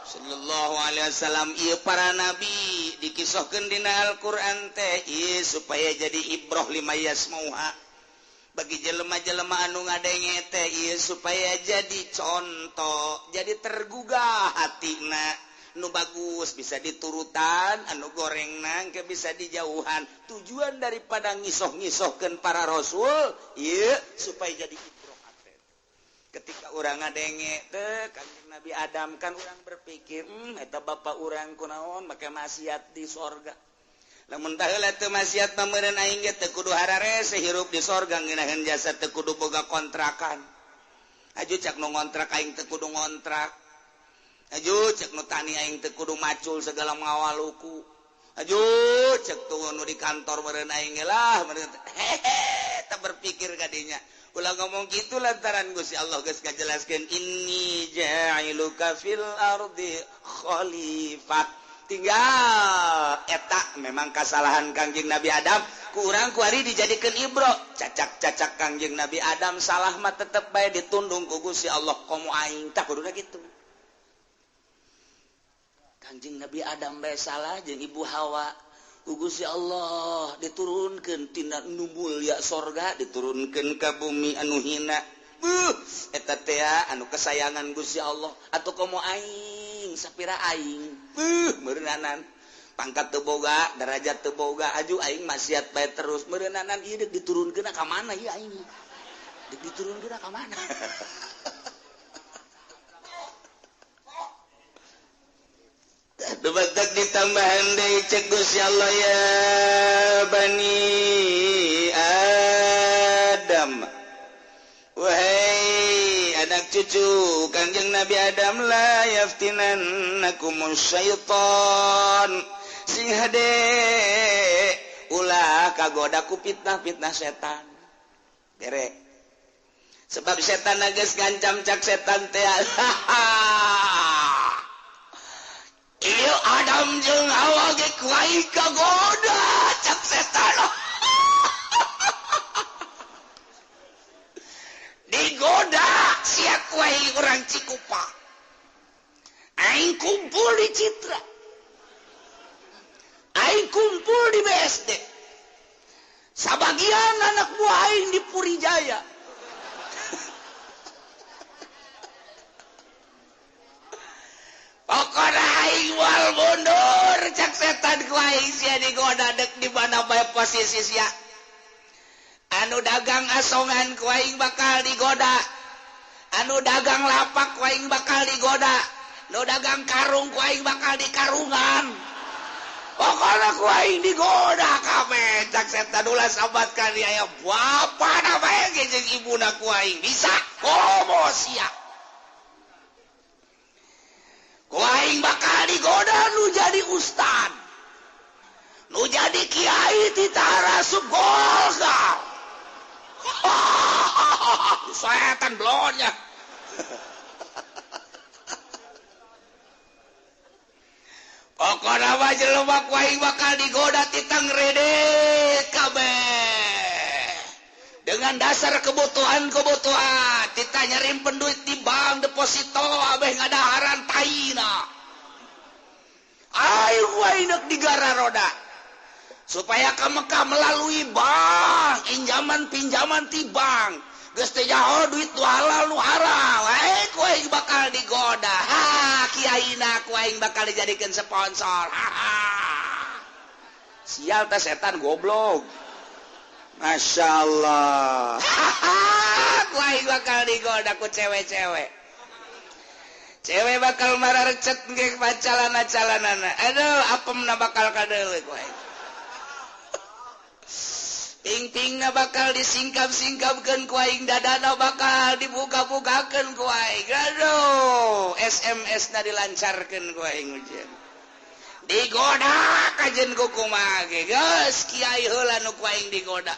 sallallahu alaihi wasallam. Ieu para nabi dikisohkeun dina Al-Qur'an teh ieu supaya jadi ibroh lima yasmauha bagi jelema-jelema anu ngadenge teh ieu supaya jadi contoh, jadi tergugah hatina. Nu bagus bisa diturutan, anu gorengna engke bisa dijauhan. Tujuan daripada ngisoh-ngisohkeun para rasul ieu supaya jadi ibroh hate. Ketika urang ngadenge teh Kangjeng Nabi Adam kan urang berpikir, eta bapa urang kunaon make maksiat di sorga. Lamun baheula teu maksiat mah meureun aing ge teu kudu hararese hirup di sorga ngeunaheun jasa teu kudu boga kontrakan. Aju cak nu ngontrak aing teu kudu ngontrak. Aju cek nu tani aing teu kudu macul segala ngawaluku. Aju cek tuh nu di kantor meureun aing ge lah meureun hehe teu berpikir kadinya. Ulah ngomong gitu lantaran Gusti Allah geus ngajelaskeun inni ja'iluka fil ardi khalifah. Tinggal eta memang kasalahan Kangjeng Nabi Adam ku urang kuari dijadikeun ibro. Cacak-cacak Kangjeng Nabi Adam salah mah tetep bae ditundung ku Gusti Allah komo aing tah kuduna kitu. Kangjeng Nabi Adam bae salah jeung Ibu Hawa ku Gusti Allah diturunkeun tina nu mulia sorga diturunkeun ka bumi anu hina. Beuh eta teh anu kesayangan Gusti Allah atuh komo aing sapira aing. Beuh meureunnanan pangkat teu boga, derajat teu boga, aju aing maksiat bae terus meureunnanan ieu deuk diturunkeun ka mana ieu aing? Deuk diturunkeun ka mana? Dubatak ditambahan deui cek Gusti Allah ya bani Adam. Wahai anak cucu Kangjeng Nabi Adam la yaftinannakum syaitan. Sing hade ulah kagoda ku fitnah-fitnah setan. Bere. Sebab setan geus ngancam cak setan teh. Ieu Adam jeung Hawa ge ku aing kagoda cak setan. ku aing urang Cikupa. Aing kumpul di Citra. Aing kumpul di BSD. Sabagian anak buah aing di Purijaya. Pokona aing moal mundur cak setan ku aing sia digoda dek di mana bae posisi sia. Anu dagang asongan ku aing bakal digoda. Anu dagang lapak ku aing bakal digoda. Nu dagang karung ku aing bakal dikarungan. Pokona ku aing digoda kabeh cak setan ulah sabat ka aya bapana bae jeung ibuna ku aing bisa komo sia. Ku aing bakal digoda nu jadi ustad. Nu jadi kiai ti tarasup Golkar. Setan blonnya. Pokona mah jelema ku aing bakal digoda ti tangredet kabeh. Dengan dasar kebutuhan-kebutuhan, kita nyarimpen duit di bank deposito abeh ngadaharan taina. Ayo ku aing deuk digara roda. Supaya ka Mekah melalui bank, injaman pinjaman ti bank. Geus teh jaho duit nu halal nu haram. Ku aing bakal digoda. Ha, kiaina ku aing bakal dijadikeun sponsor. Ha, ha. Sial teh setan goblok. Masya Allah. Ku aing bakal digoda ku cewek-cewek. Cewek bakal mararecet ge pacalana-calanana. Aduh, apemna bakal kadeuleu ku aing. Ping-pingna bakal disingkap-singkapkeun ku aing, dadana bakal dibuka-bukakeun ku aing. Aduh, SMS-na dilancarkeun ku aing ujian. Digoda kajen ku kumaha ge. Geus kiai heula nu ku aing digoda.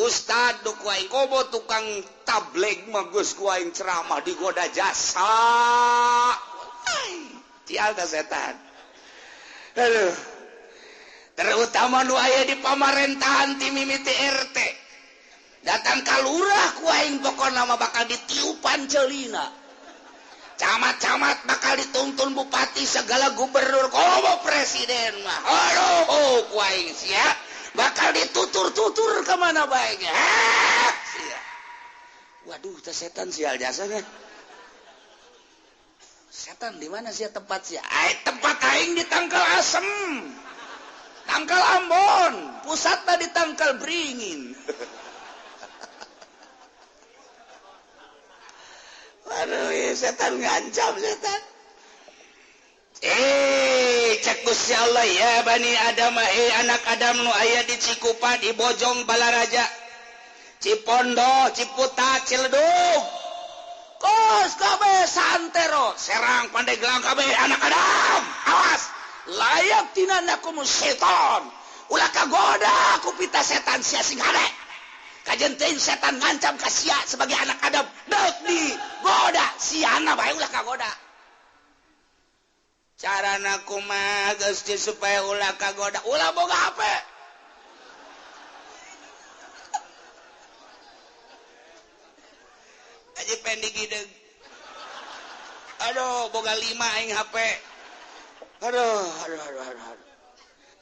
Ustad nu ku aing komo tukang tabligh mah geus ku aing ceramah digoda jasa. Cial teh setan. Aduh. Terutama nu aya di pamarentahan ti mimiti RT. Datang ka lurah ku aing pokona mah bakal ditiupan ceulina. Camat-camat bakal dituntun bupati segala gubernur komo presiden mah. Aduh ku aing sia bakal ditutur-tutur ka mana bae ge. Sia. Waduh teh setan sial jasana. Setan di mana sia tempat sia? Ai tempat aing di Tangkal Asem. Tangkal Ambon, pusatna di Tangkal Beringin. Waduh, setan ngancam setan. Cek Gusti Allah ya Bani Adam, anak Adam nu aya di Cikupa, di Bojong, Balaraja, Cipondo, Ciputat, Ciledug. Kos kabeh santero, Serang, Pandeglang kabeh anak Adam. Awas. Layak tinanakum setan. Ulah kagoda ku pita setan sia sing hade. Kajen teuing setan ngancam ka sia sebagai anak Adam. Deuk digoda siana bae ulah kagoda. Carana kumaha geus supaya ulah kagoda? Ulah boga HP. Aja pendik hideung. Aduh, boga 5 aing HP. Aduh, aduh, aduh, aduh.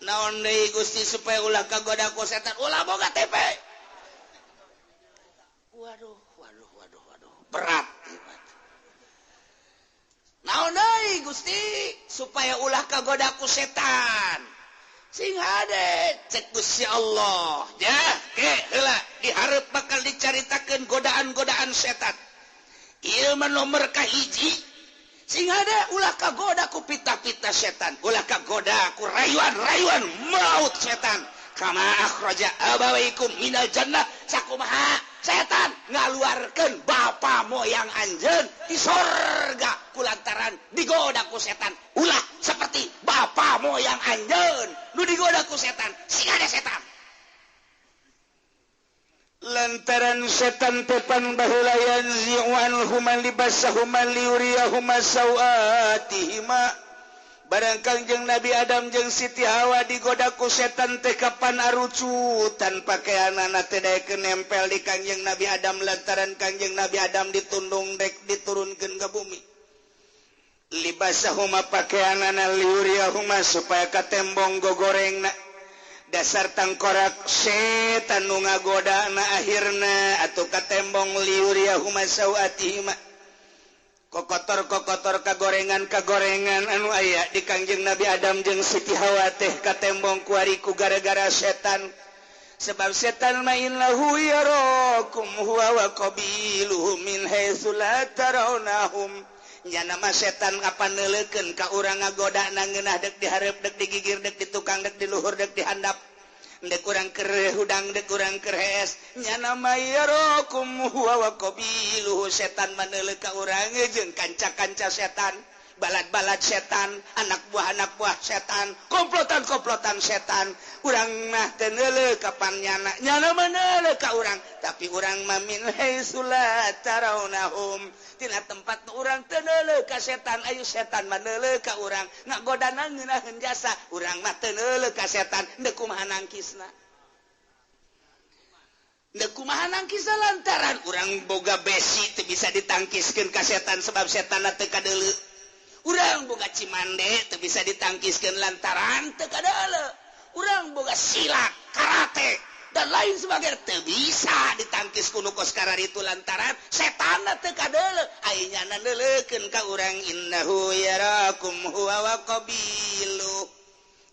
Naon deui Gusti supaya ulah kagoda ku setan, ulah boga TV. Waduh, waduh, waduh, waduh. Berat. Naon deui Gusti supaya ulah kagoda ku setan. Sing hade cek Gusti Allah. Ya, ke heula dihareup bakal dicaritakeun godaan-godaan setan. Ieu mah nomor kahiji. Sing ada ulah kagoda ku pita-pita setan, ulah kagoda ku rayuan-rayuan maut setan. Kama akhraja abawaikum minal jannah, sakumaha setan ngaluarkeun bapa moyang anjeun di sorga kulantaran digoda ku setan. Ulah seperti bapa moyang anjeun nu digoda ku setan. Sing ada setan. Lantaran setan tepan baheula yanzi'u anhuma libasahuma liyuriyahuma sawatihima. Barang Kangjeng Nabi Adam jeung Siti Hawa digoda ku setan teh kapan arucutan pakaianana teh daekeun nempel di Kangjeng Nabi Adam lantaran Kangjeng Nabi Adam ditundung dek diturunkeun ke bumi. Libasahuma pakaianana liuriyahuma supaya katembong gogorengna. Dasar tangkorak setan nu ngagodana akhirna atuh katembong liuriyahuma sawatihima. Kokotor-kokotor kagorengan-kagorengan anu aya di Kangjeng Nabi Adam jeung Siti Hawa teh katembong kuari ku gara-gara setan. Sebab setan main lahu yarakum huwa wa qabiluhu min haitsu la tarawnahum. Nya nama setan apa neuleukeun ka urang ngagodana ngeunah deuk dihareup deuk digigir deuk ditukang deuk diluhur deuk dihandap. Dek kurang ker hudang dek kurang keres nya nama yarakum huwa wa qabiluhu. Setan maneuleuh ka urang jeung kanca-kanca setan, balad-balad setan, anak buah setan, komplotan-komplotan setan. Urang mah teu neuleuh kapan nyana, nyana maneuleuh ka urang, tapi urang mah min haitsu la tarawnahum. Tina tempat urang teu neuleuh ka setan, ayu setan maneuleuh ka urang, ngagodana ngeunaheun jasa, urang mah teu neuleuh ka setan, deuk kumaha nangkisna. Deuk kumaha nangkisna lantaran urang boga besi teu bisa ditangkiskeun ka setan sebab setanna teu kadeuleu. Urang boga cimande teu bisa ditangkiskeun lantaran teu kadeuleu. Urang boga silat, karate dan lain sebagainya teu bisa ditangkis ku nu kos kararitu lantaran setanna teu kadeuleu. Ai nyana neuleukeun ka urang innahu yarakum huwa wa qabilu.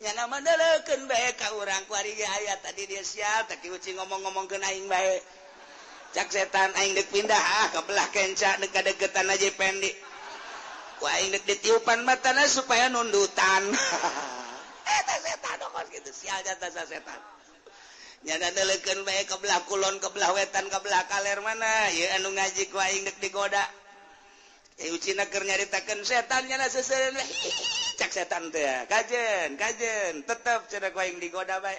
Nyana mah neuleukeun bae ka urang kuari ge aya tadi dia siap teh uci ngomong-ngomongkeun aing bae. Cak setan aing deuk pindah ah ka belah kenca deuk kadeukeutan aja pendi. Ku aing deuk ditiupan matana supaya nundutan. Eta setan kos kitu sial jata setan. Nyana neuleukeun bae ka belah kulon, ka belah wetan, ka belah kaler mana ieu anu ngaji ku aing deuk digoda. Ucina keur nyaritakeun setan nyana seseureun cak setan teh kajen kajen tetep cenah ku aing digoda bae.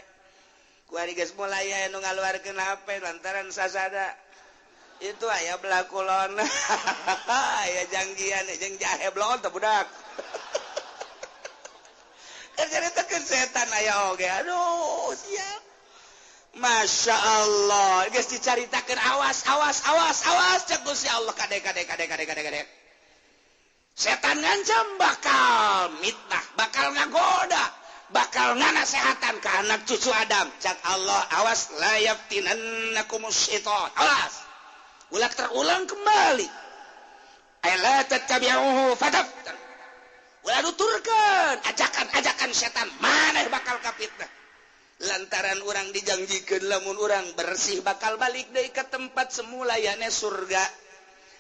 Ku ari geus mulai aya nu ngaluarkeun HP lantaran sasada. Itu aya belah kulon. Aya janggian jeung jahe blon teh budak. Keur nyaritakeun setan aya oge. Aduh siap. Masya Allah, geus dicaritakeun awas awas awas awas cek Gusti Allah kade kade kade kade kade kade. Setan ngancam bakal mitnah, bakal ngagoda, bakal nganasehatan ke anak cucu Adam. Cak Allah awas la yaftinannakumus syaitan. Awas. Ulah terulang kembali. Ay la tattabi'uhu fataftan. Ulah nuturkeun ajakan-ajakan setan maneh bakal kafitnah. Lantaran urang dijanjikeun lamun urang bersih bakal balik deui ka tempat semula yane surga.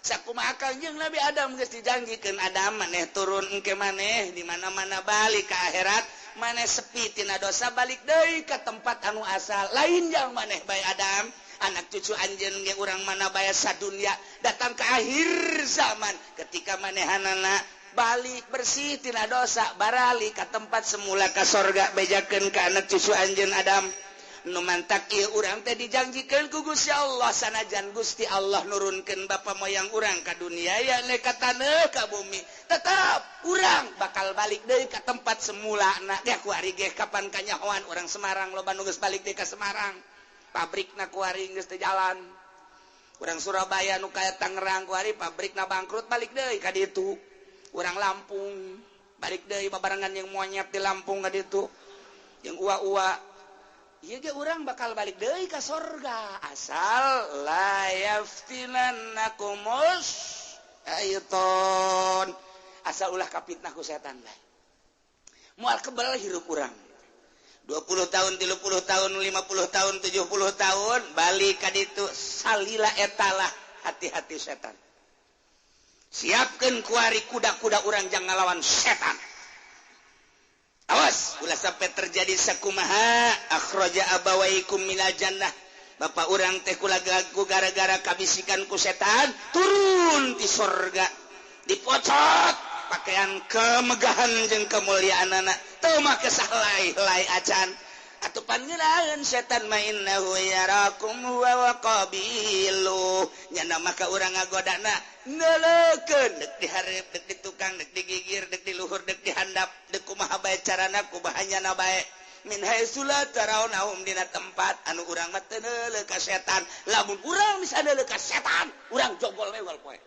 Sakumaha Kangjeng Nabi Adam geus dijanjikeun Adam maneh turun engke maneh di mana-mana balik ka akhirat maneh sepi tina dosa balik deui ka tempat anu asal. Lain jang maneh bae Adam, anak cucu anjeun ge urang mana bae sadunya datang ke akhir zaman ketika manehanana balik bersih tina dosa barali ka tempat semula ka sorga bejakeun ka anak cucu anjeun Adam. Nu mantak ieu urang teh dijanjikeun ku Gusti Allah sanajan Gusti Allah nurunkeun bapa moyang urang ka dunia ya ka taneuh ka bumi tetap urang bakal balik deui ka tempat semula na ge kuari ge kapan kanyahoan urang Semarang loba nu geus balik deui ka Semarang pabrikna kuari geus teu jalan. Urang Surabaya nu kaya Tangerang kuari pabrikna bangkrut balik deui ka ditu. Urang Lampung balik deui babarengan yang monyet di Lampung ka ditu yang ua-ua ieu ge urang bakal balik deui ka sorga asal la yaftinannakumus syaiton asal ulah kapitnah ku setan bae moal kebel hirup urang 20 tahun 30 tahun 50 tahun 70 tahun balik ka ditu salila etalah hati-hati setan. Siapkan kuari kuda-kuda urang jangan ngalawan setan. Awas, ulah sampai terjadi sakumaha akhraja abawaikum minal jannah. Bapak urang teh ku gara-gara kabisikan ku setan turun di sorga dipocot pakaian kemegahan jeung kemuliaan anak teu make sahlai-lai acan. Atuh panggeunaeun setan mah innahu yarakum huwa wa qabilu. Nyana mah ka urang ngagodana neuleukeun deuk di hareup, deuk di tukang, deuk di gigir, deuk di luhur, deuk di handap, deuk kumaha bae carana, kumaha nyana bae. Min haitsu la tarawnahum dina tempat anu urang mah teu neuleuh ka setan. Lamun urang bisa neuleuh ka setan, urang jogol we unggal poe.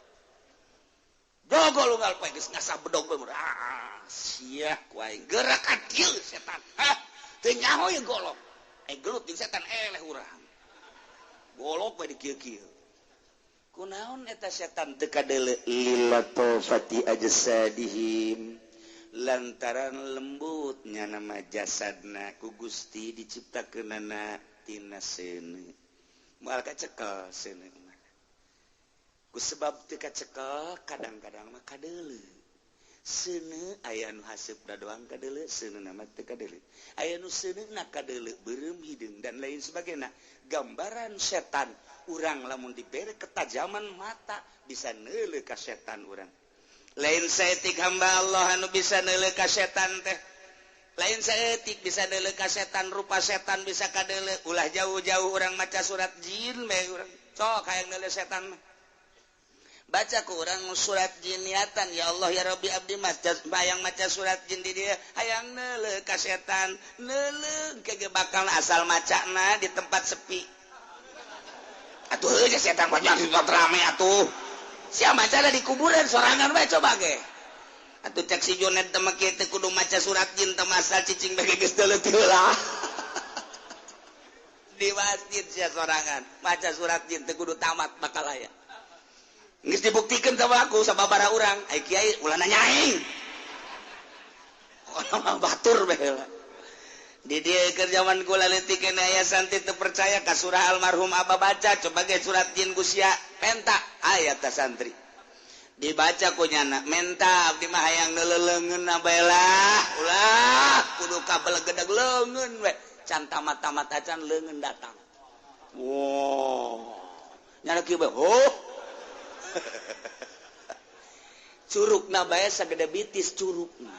Jogol unggal poe geus ngasah bedog we. Ah, sia ku aing gerak ka dieu setan. Hah, teu nyaho ye golok. Gelut jeung setan eleh urang. Golok we di kieu-kieu. Kunaon eta setan teu kadeuleu lilatofati ajsadihim. Lantaran lembutnya nama jasadna ku Gusti diciptakeunana tina seuneu. Moal kacekel seuneu mah. Ku sebab teu kacekel kadang-kadang mah kadeuleu. Seuneu aya nu haseupna doang kadeuleu, seuneu mah teu kadeuleu. Aya nu seuneuna kadeuleu beureum hideung dan lain sebagainya. Gambaran setan urang lamun dibere ketajaman mata bisa neuleuh ka setan urang. Lain saeutik hamba Allah anu bisa neuleuh ka setan teh. Lain saeutik bisa neuleuh ka setan, rupa setan bisa kadeuleuh. Ulah jauh-jauh urang maca surat jin bae urang. Sok hayang neuleuh setan mah. Baca ku urang surat jin niatan, ya Allah ya Rabbi abdi maca bayang maca surat jin di dieu hayang neuleuh ka setan, neuleuh ke bakal asal macana di tempat sepi. Atuh heuh setan banyak di tempat rame atuh. Sia maca di kuburan sorangan bae coba ge. Atuh cek si Jonet teh mah kieu teh kudu maca surat jin teh masal cicing bae geus deuleuh heula. Di masjid sia sorangan maca surat jin teh kudu tamat bakal aya. Geus dibuktikeun sama aku sababaraha urang, ai kiai ulah nanya aing. Orang batur bae heula. Di dieu keur zaman kula leutik keneh aya santri teu percaya ka surah almarhum abah baca coba ge surat jin ku sia penta aya tah santri dibaca ku nyana menta abdi mah hayang neuleuleungeun bae lah ulah kudu kabelegedeg leungeun we can tamat-tamat acan leungeun datang. Wow nyana kieu bae oh curugna bae sagede bitis curugna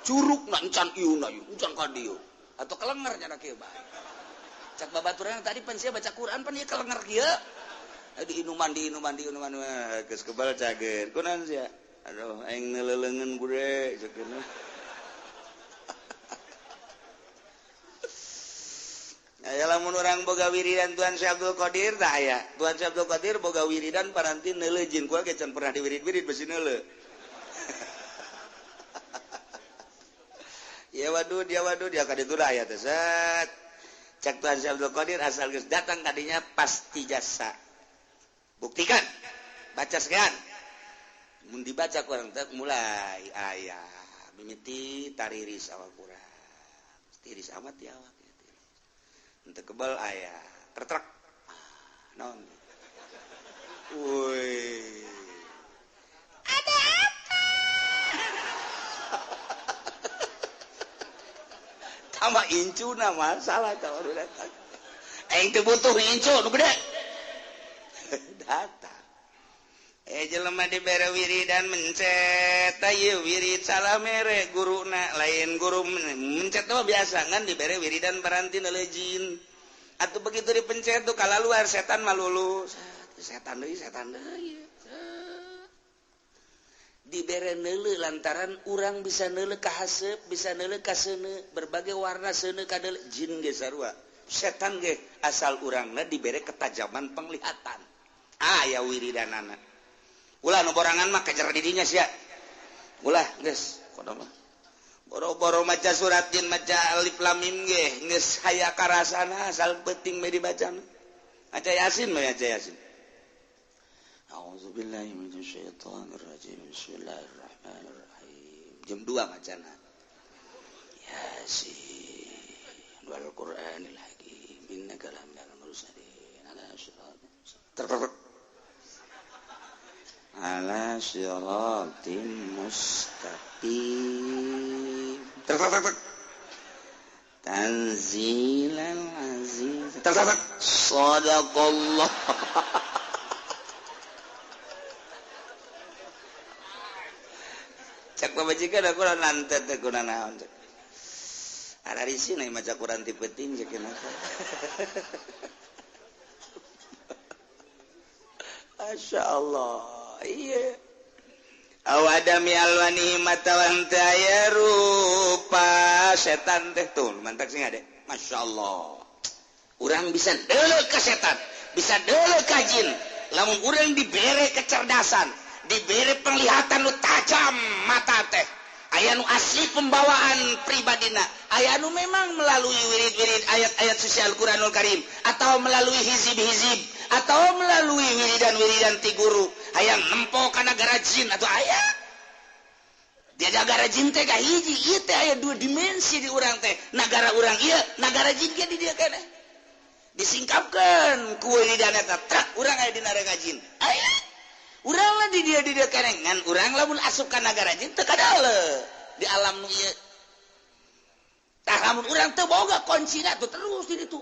curugna encan ieu na ieu encan ka dieu atau kelenger nyana kieu bae. Cak babaturan tadi pan sia baca Quran pan ieu kelenger kieu. Diinuman diinuman diinuman geus kebal cager. Kunaon sia? Aduh aing neuleuleungeun bude ceukna. Aya lamun urang boga wiridan Tuan Syekh Abdul Qadir tah aya. Tuan Syekh Abdul Qadir boga wiridan paranti neuleuh jin ku ge can pernah diwirid-wirid besi neuleuh. Ya wadud ya kaditu lah aya teh set. Cak Tuan Syekh Abdul Qadir asal geus datang kadinya pasti jasa. Buktikan. Baca sekian. Mun dibaca kurang teh mulai aya mimiti tariris awak urang. Tiris amat ya awak. Henteu kebal aya tertrek. Naon? Woi. Ada apa? Tambah incuna masalah tah baru datang. Aing teu butuh incu nu gede. Datang. Jelema dibere wiridan mencet ieu wirid salah mere guruna lain guru mencet mah biasa ngan dibere wiridan paranti neuleuh jin. Atuh begitu dipencet tuh kalaluar setan mah lulus. Setan deui setan deui. Dibere neuleuh lantaran urang bisa neuleuh ka haseup, bisa neuleuh ka seuneu, berbagai warna seuneu ka deuleuh jin ge sarua. Setan ge asal urangna dibere ketajaman penglihatan. Aya wiridanana. Ulah nu borangan mah kejar di dinya sia. Ulah geus kono mah. Boro-boro maca surat jin maca alif lam mim ge geus haya karasana asal penting we dibaca. Maca Yasin mah maca Yasin. A'udzubillahi minasyaitonirrajim. Bismillahirrahmanirrahim. Jam 2 macana. Yasin wal Qur'anil Hakim. Innaka laminal mursalin ala siratin mustaqim. Ala siratin mustaqim. Tanzilal aziz. Sadaqallah. Cak pamajikan aku lantet teh kuna naon. Ararisi na maca Quran ti peuting jeung kenapa. Masya Allah. Iya. Awadami alwani matawan teh aya rupa setan teh tuh mantak sing ade. Masya Allah. Urang bisa deuleu ka setan, bisa deuleu ka jin. Lamun urang dibere kecerdasan, dibere penglihatan nu tajam mata teh. Aya nu asli pembawaan pribadina, aya nu memang melalui wirid-wirid ayat-ayat suci Al-Qur'anul Karim atau melalui hizib-hizib atau melalui wiridan-wiridan ti guru. Hayang nempo ka nagara jin atau aya dia nagara jin teh kahiji ieu teh aya dua dimensi di urang teh, nagara urang ieu, nagara jin ge di dieu keneh. Disingkapkeun ku wiridan eta trak urang aya di nagara jin. Aya urang lah di dia keneh ngan urang lamun asup ka nagara jin teu kadale di alam nu ieu. Tah lamun urang teu boga kuncina tuh terus di ditu.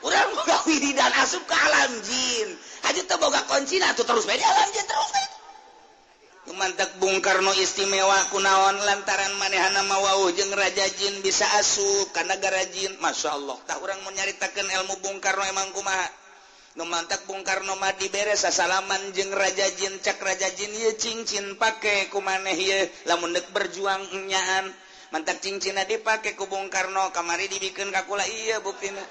Urang boga wiridan asup ka alam jin. Haji teu boga kuncina tuh terus bae di alam jin terus bae. Mantak Bung Karno istimewa kunaon lantaran manehana mah wauh jeung raja jin bisa asup ka nagara jin. Masya Allah. Tah urang mun nyaritakeun ilmu Bung Karno emang kumaha. Nu mantak Bung Karno mah dibere sasalaman jeung raja jin, cak raja jin ieu cincin pake ku maneh ieu lamun deuk berjuang enyaan. Mantak cincinna dipake ku Bung Karno kamari dibikeun ka kula ieu buktina.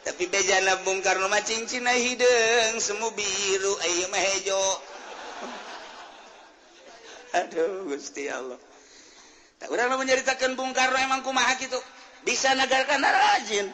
Tapi bejana Bung Karno mah cincinna hideung semu biru ieu mah hejo. Aduh Gusti Allah. Tak urang lamun nyaritakeun Bung Karno emang kumaha kitu? Bisa nagarkan rajin.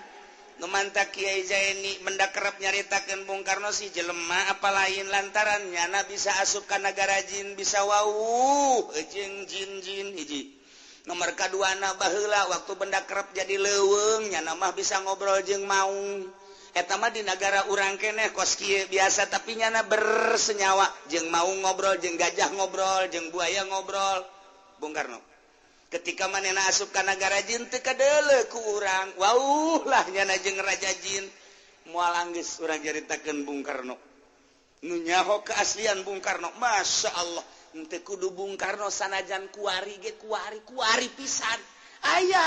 Nu mantak Kiai Zaini mendak kerep nyaritakeun Bung Karno si jelema apa lain lantaran nyana bisa asup ka nagara jin bisa wauh jeung jin-jin hiji. Nomor kaduana baheula waktu benda kerep jadi leuweung nyana mah bisa ngobrol jeung maung. Eta mah di nagara urang keneh kos kieu biasa tapi nyana bersenyawa jeung maung ngobrol jeung gajah ngobrol jeung buaya ngobrol. Bung Karno ketika manehna asup ka nagara jin teu kadeuleu ku urang wauh lah nyana jeung raja jin moal anggeus urang nyaritakeun Bung Karno. Nu nyaho keaslian Bung Karno Masya Allah. Henteu kudu Bung Karno sanajan kuari ge kuari kuari pisan aya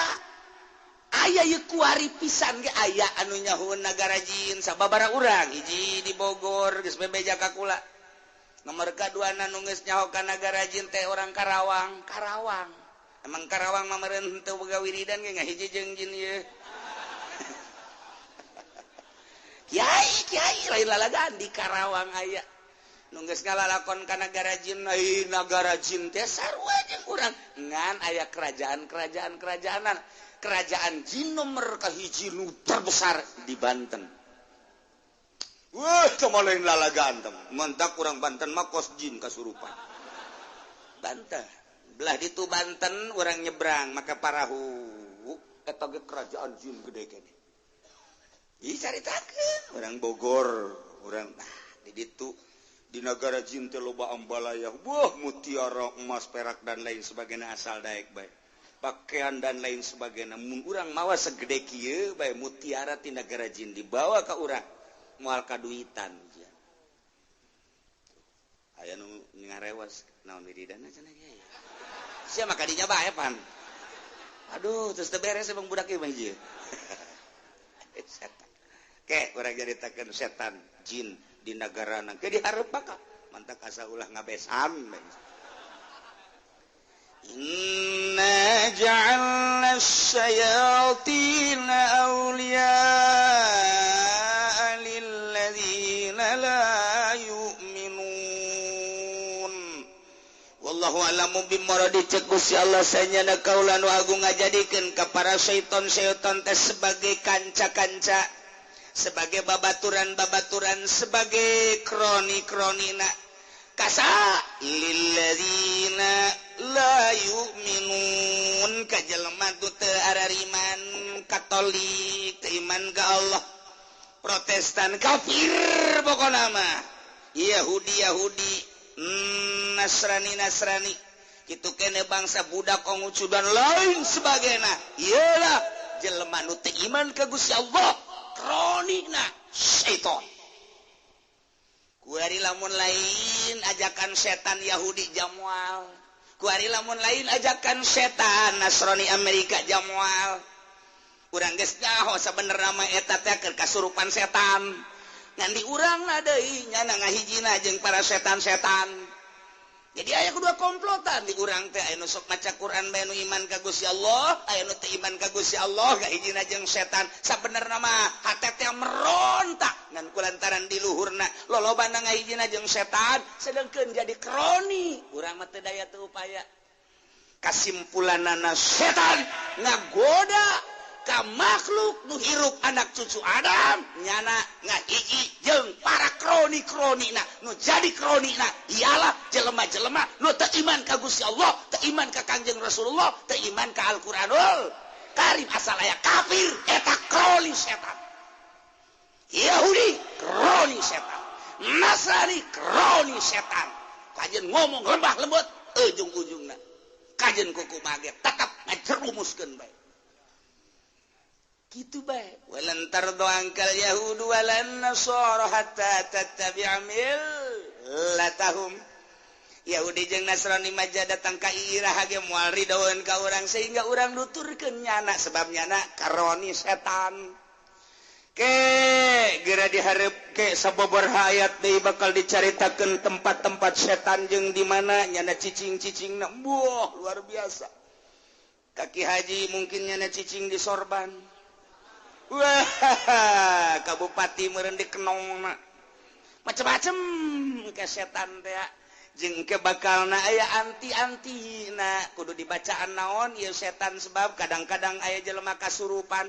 aya ieu kuari pisan ge aya anu nyahoeun nagara jin sababaraha urang hiji di Bogor geus bebeja ka kula. Nomor kaduana nu geus nyaho ka nagara jin teh orang Karawang. Karawang emang Karawang mah meureun henteu boga wiridan ge ngahiji jeung jin ieu. Kiai kiai lain lalagaan di Karawang aya nu geus ngalalakon ka nagara jin, ai nagara jin teh sarua jeung urang ngan aya kerajaan-kerajaan kerajaanan. Kerajaan jin nomor kahiji nu terbesar di Banten. Wah, teu lain lalagaan teh. Mentak urang Banten mah kos jin kasurupan. Banten. Belah ditu Banten urang nyebrang make parahu. Eta ge kerajaan jin gede keneh. Ih caritakeun urang Bogor, urang di ditu di nagara jin teh loba ambalaya, wah mutiara, emas, perak dan lain sebagainya asal daek bae. Pakaian dan lain sebagainya. Mun urang mawa segede kieu bae mutiara ti nagara jin dibawa ka urang moal kaduitan. Aya nu ngarewas naon wiridanna cenah kieu. Sia mah kadinya bae pan. Aduh, terus teu beres emang budak ieu mah hiji. Setan. Ke urang nyaritakeun setan jin di nagarana ke dihareup maka mantak asa ulah ngabesan. Inna ja'alna asy-syayatina awliya'a lilladzina la yu'minun. Wallahu a'lamu bimuradi cek Gusti Allah sanyana kaula nu agung ngajadikeun ka para syaiton-syaiton teh sebagai kanca-kanca, sebagai babaturan-babaturan, sebagai kroni-kronina. Kasa lilladzina la yu'minun ka jelema tu teu arariman Katolik teu iman ka Allah, Protestan kafir pokona mah, Yahudi Yahudi, Nasrani Nasrani, kitu kene bangsa budak Konghucu dan lain sebagainya. Iyalah jelema nu teu iman ka Gusti Allah Kronikna syaiton. Kuari lamun lain ajakan setan Yahudi jamual. Kuari lamun lain ajakan setan Nasrani Amerika jamual. Urang geus nyaho sabenerna mah eta teh keur kasurupan setan. Ngan di urangna deui nyana ngahijina jeung para setan-setan. Jadi aya kedua komplotan di urang teh, aya nu sok maca Quran bae nu iman ka Gusti Allah, aya nu teu iman ka Gusti Allah, ngahijina jeung setan. Sabenerna mah hate teh merontak ngan kulantaran di luhurna lolobana ngahijina jeung setan, sedengkeun jadi kroni. Urang mah teu daya teu upaya. Kasimpulanana setan ngagoda ka makhluk nu hirup anak cucu Adam nyana ngahiji jeung para kroni-kronina nu jadi kronina ialah jelema-jelema nu teu iman ka Gusti Allah, teu iman ka Kangjeng Rasulullah, teu iman ka Al-Qur'anul Karim, asal aya kafir eta kroni setan. Yahudi kroni setan, Nasrani kroni setan. Kajen ngomong lembah lembut ujung-ujungna kajen kuku mage tetap ngajerumuskeun bae. Gitu bae. Walan tardu angkal yahudu walan nasara hatta tattabi'a millatahum. Yahudi jeung Nasrani maja datang ka iraha ge moal ridoeun ka urang sehingga urang nuturkeun nyana sebab nyana karoni setan. Ke geura dihareup ke sabobor hayat deui bakal dicaritakeun tempat-tempat setan jeung di mana nyana cicing-cicingna. Buah luar biasa. Kaki haji mungkin nyana cicing di sorban. Wah, kabupati meureun dikenongna. Macem-macem ke setan teh jeung ke bakalna aya anti-anti na kudu dibacaan naon ieu setan sebab kadang-kadang aya jelema kasurupan.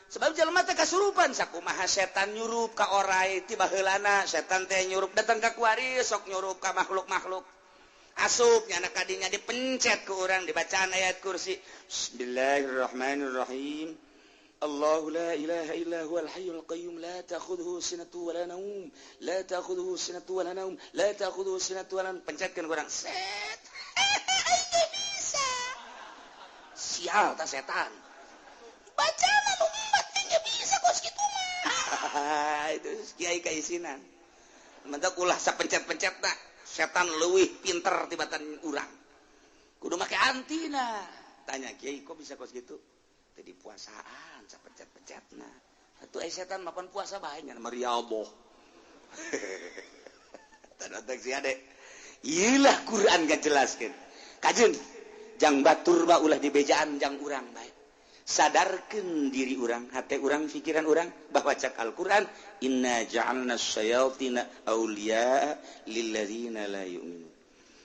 Sebab jelema teh kasurupan sakumaha setan nyurup ka orai ti baheulana setan teh nyurup datang ka kuari sok nyurup ka makhluk-makhluk. Asup nyana kadinya dipencet ku urang dibacaan ayat kursi. Bismillahirrahmanirrahim. الله لا إله إلا هو الحي القيوم لا تأخذه سنة ولا نوم لا تأخذه سنة ولا نوم لا تأخذه سنة ولا نوم. Pencetkan kurang set. Bisa sial ta setan bacaan umat nya bisa kos kitu mah. Itu kiai kaisinan mentak ulah sapencet-pencet ta setan leuwih pinter tibatan urang kudu make antina. Tanya kiai kok bisa kos kitu? Tadi puasaan sapencet-pencetna atuh setan mapan puasa bae nya mariaboh. Tadatak si ade ieulah Quran ngajelaskeun kajeun jang batur mah ulah dibejaan jang urang bae. Sadarkeun diri urang, hate urang, pikiran urang bahwa cak Al-Qur'an inna ja'alna syayatina auliya lilladzina la yu'minun.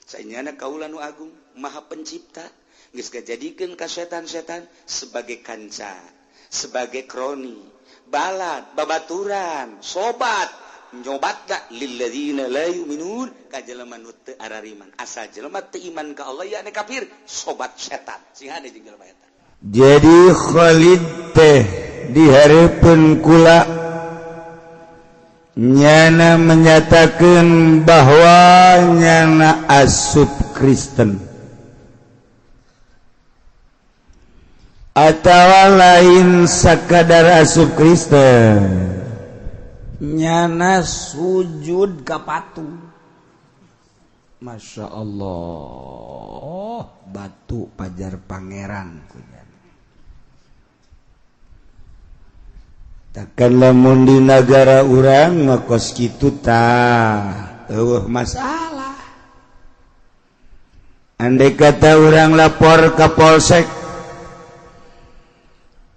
Sanyana kaula nu agung maha pencipta geus ngajadikeun ka setan-setan sebagai kanca, sebagai kroni, balad, babaturan, sobat, nyobatna lilladzina la yu'minun ka jelema nu teu arariman. Asal jelema teu iman ka Allah ya kafir, sobat setan. Sing hade jeung jelema eta. Jadi Khalid teh dihareupeun kula nyana menyatakan bahwa nyana asup Kristen atau lain sakadar asup Kristen nyana sujud ka patung. Masya Allah, batu pajar pangeran kunyana. Takkan lamun di nagara urang mah kos kitu tah eueuh masalah. Andai kata urang lapor ke polsek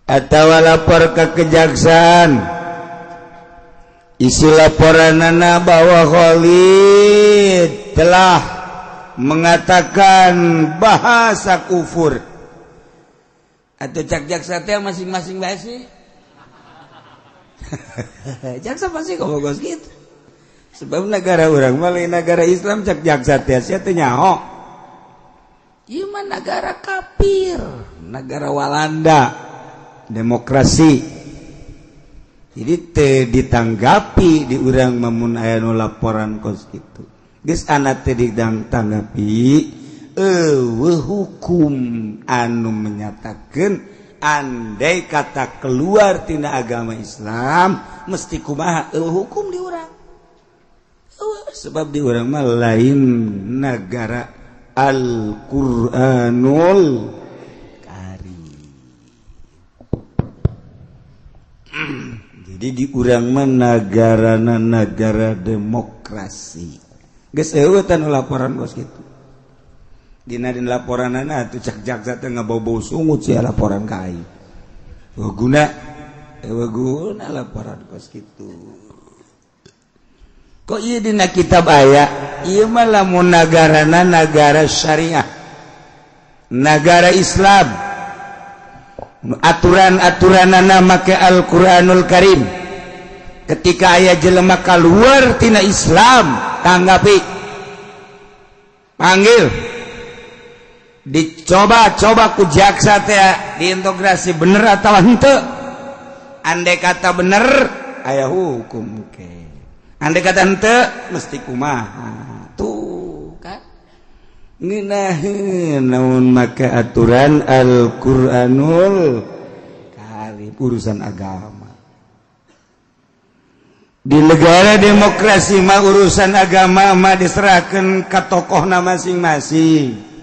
atau lapor ke kejaksaan, isi laporanana bahwa Khalid telah mengatakan bahasa kufur atau cak jaksa teh masing-masing bae sih. Jaksa pasti kok bogos gitu. Sebab negara urang mah lain negara Islam, cak jaksa teh sia teh nyaho. Ieu mah negara kafir, negara Walanda, demokrasi. Jadi teh ditanggapi di urang mamun aya nu laporan kos kitu. Geus anak teh ditanggapi eueuh hukum anu menyatakeun Andai kata keluar tina agama Islam mesti kumaha hukum di urang. Sebab di urang mah lain negara Al-Qur'anul Karim. Jadi di urang mah nagarana negara demokrasi. Geus eueuh teh laporan bos kitu. Dina din laporanana atuh cek jaksa teh ngabau-bau sungut sia laporan ka aing. Eueuh guna, eueuh guna laporan kos kitu. Kok ieu dina kitab aya? Ieu mah lamun nagarana nagara syariah. Nagara Islam. Aturan-aturanana make Al-Qur'anul Karim. Ketika aya jelema kaluar tina Islam, tanggapi. Panggil. Dicoba-coba ku jaksa teh diintegrasi bener atau henteu. Andai kata bener aya hukum ke. Andai kata henteu mesti kumaha. Tuh kan. Ngeunaheun naon make aturan Al-Qur'anul Karim urusan agama. Di negara demokrasi mah urusan agama mah diserahkan ke tokohna masing-masing.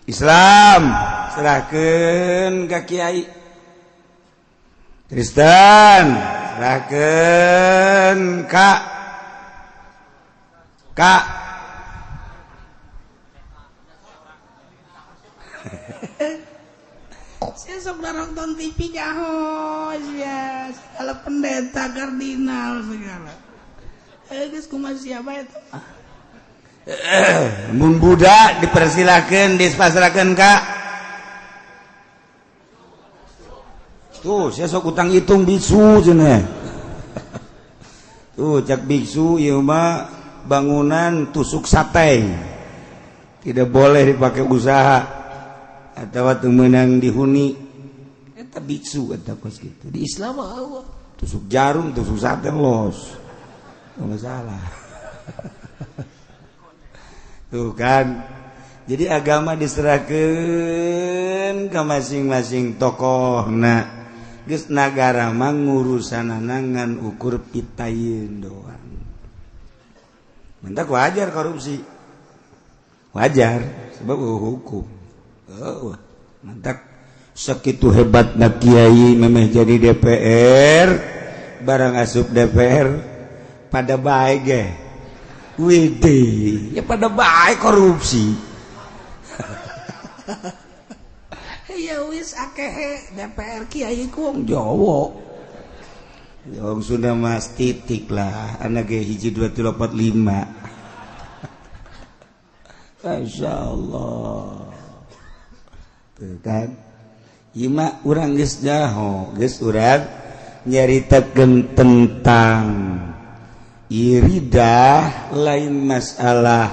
Islam serahkan ke kiai, Kristen serahkan ka Saya sok nonton TV nyaho ya, segala pendeta kardinal segala. Geus kumaha siapa itu? Mun budak dipersilakan dispasrakeun ka. Tuh, saya sok utang hitung biksu cenah. Tuh, cak biksu ieu mah bangunan tusuk sate. Tidak boleh dipakai usaha atau teu meunang dihuni. Eta biksu eta kos kitu. Di Islam mah eueuh. Tusuk jarum, tusuk sate los. Teu masalah. Tuh kan. Jadi agama diserahkan ke masing-masing tokoh. Nah, geus nagara mah ngurusanana ngan ukur pitayeun doang. Mentak wajar korupsi. Wajar sebab hukum. Oh, mentak sakitu hebatna kiai memeh jadi DPR, barang asup DPR pada bae ge. Wede, ya pada baik korupsi. Ya wis akeh DPR kiai ku wong Jawa. Wong Sunda mas titik lah, anak ge 1 2 3 4 5. Masya Allah. Tuh kan. Ieu mah urang geus nyaho, geus urang nyaritakeun tentang iridah lain masalah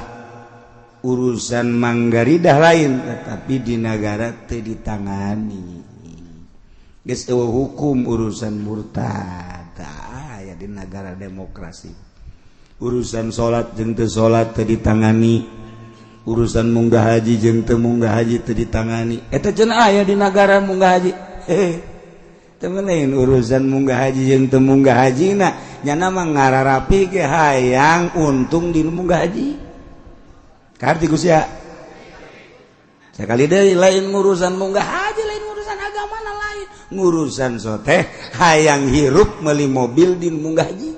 urusan manggaridah lain, tetapi di negara teu ditangani. Geus eueuh hukum urusan murtad aya di negara demokrasi. Urusan salat jeung teu salat teu ditangani, urusan munggah haji jeung teu munggah haji teu ditangani. Eta cenah aya di negara munggah haji. Temen lain urusan munggah haji jeung teu munggah haji na nyana mah ngararapi ge hayang untung di munggah haji. Karti ku sia. Sakali deui lain ngurusan munggah haji, lain urusan agama na lain. Ngurusan soteh hayang hirup meuli mobil di munggah haji.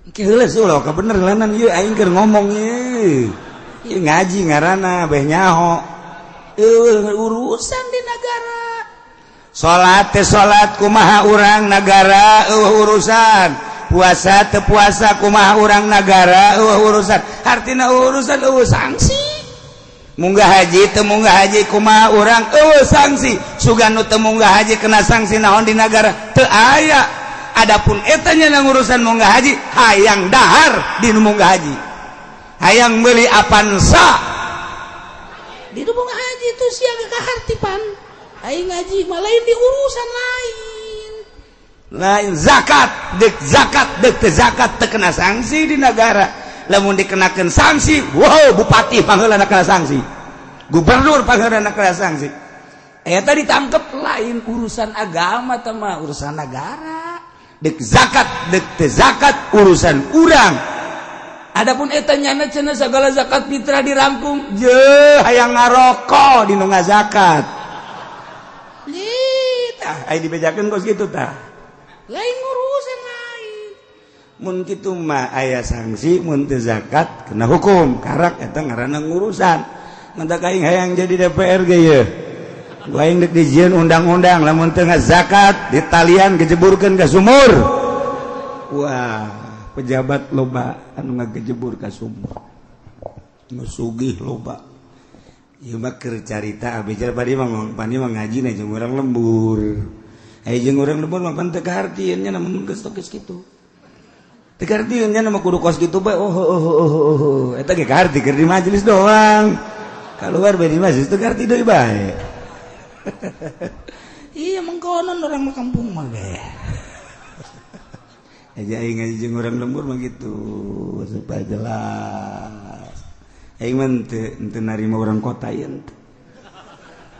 Ki heuleus ulah ka bener lanan ieu aing keur ngomong ieu. Ieu ngaji ngaranna beh nyaho. Urusan di negara. Salat teh salat kumaha urang nagara eueuh urusan, puasa teu puasa kumaha urang nagara eueuh urusan, hartina urusan eueuh sanksi. Munggah haji teu munggah haji kumaha urang eueuh sanksi, sugan nu teu munggah haji kena sanksi naon di nagara teu aya. Adapun eta nya urusan munggah haji hayang dahar di nu munggah haji, hayang meuli Avanza di nu munggah haji itu sia kahartipan. Aing ngaji mah lain di urusan lain. Lain zakat, dek zakat, dek teu zakat teu kena sanksi di negara. Lamun dikenakeun sanksi, wow bupati pangheulana kena sanksi. Gubernur pangheulana kena sanksi. Eta ditangkep lain urusan agama tama urusan negara. Dek zakat, dek teu zakat urusan urang. Adapun eta nyana cenah segala zakat fitrah dirangkum, je hayang ngaroko di nu ngazakat. Ih, tah aya dibejakeun kos kitu tah. Lain urusan lain. Mun kitu mah aya sanksi, mun teu zakat kena hukum. Karak eta ngaranna ngurusan. Mantak aing hayang jadi DPR ge yeuh. Aing dek dijieun undang-undang lamun teu ngazakat ditalian gejeburkeun ka sumur. Wah, pejabat loba anu ngagejebur ka sumur. Nu sugih loba. Ieu mah keur carita abdi bari mah pani mah ngajina jeung urang lembur. Aya jeung urang lembur mah pan teu kahartieun nya namun geus geus kitu. Teu kahartieun nya mah kudu kos kitu bae. Oh oh oh oh. Eta ge kaharti keur di majelis doang. Kaluar bae di majelis teu kaharti deui bae. Iya mengkonon orang kampung mah ge. Aja aing ngaji jeung urang lembur mah gitu supaya jelas. Aing mah henteu narima urang kota ieu henteu.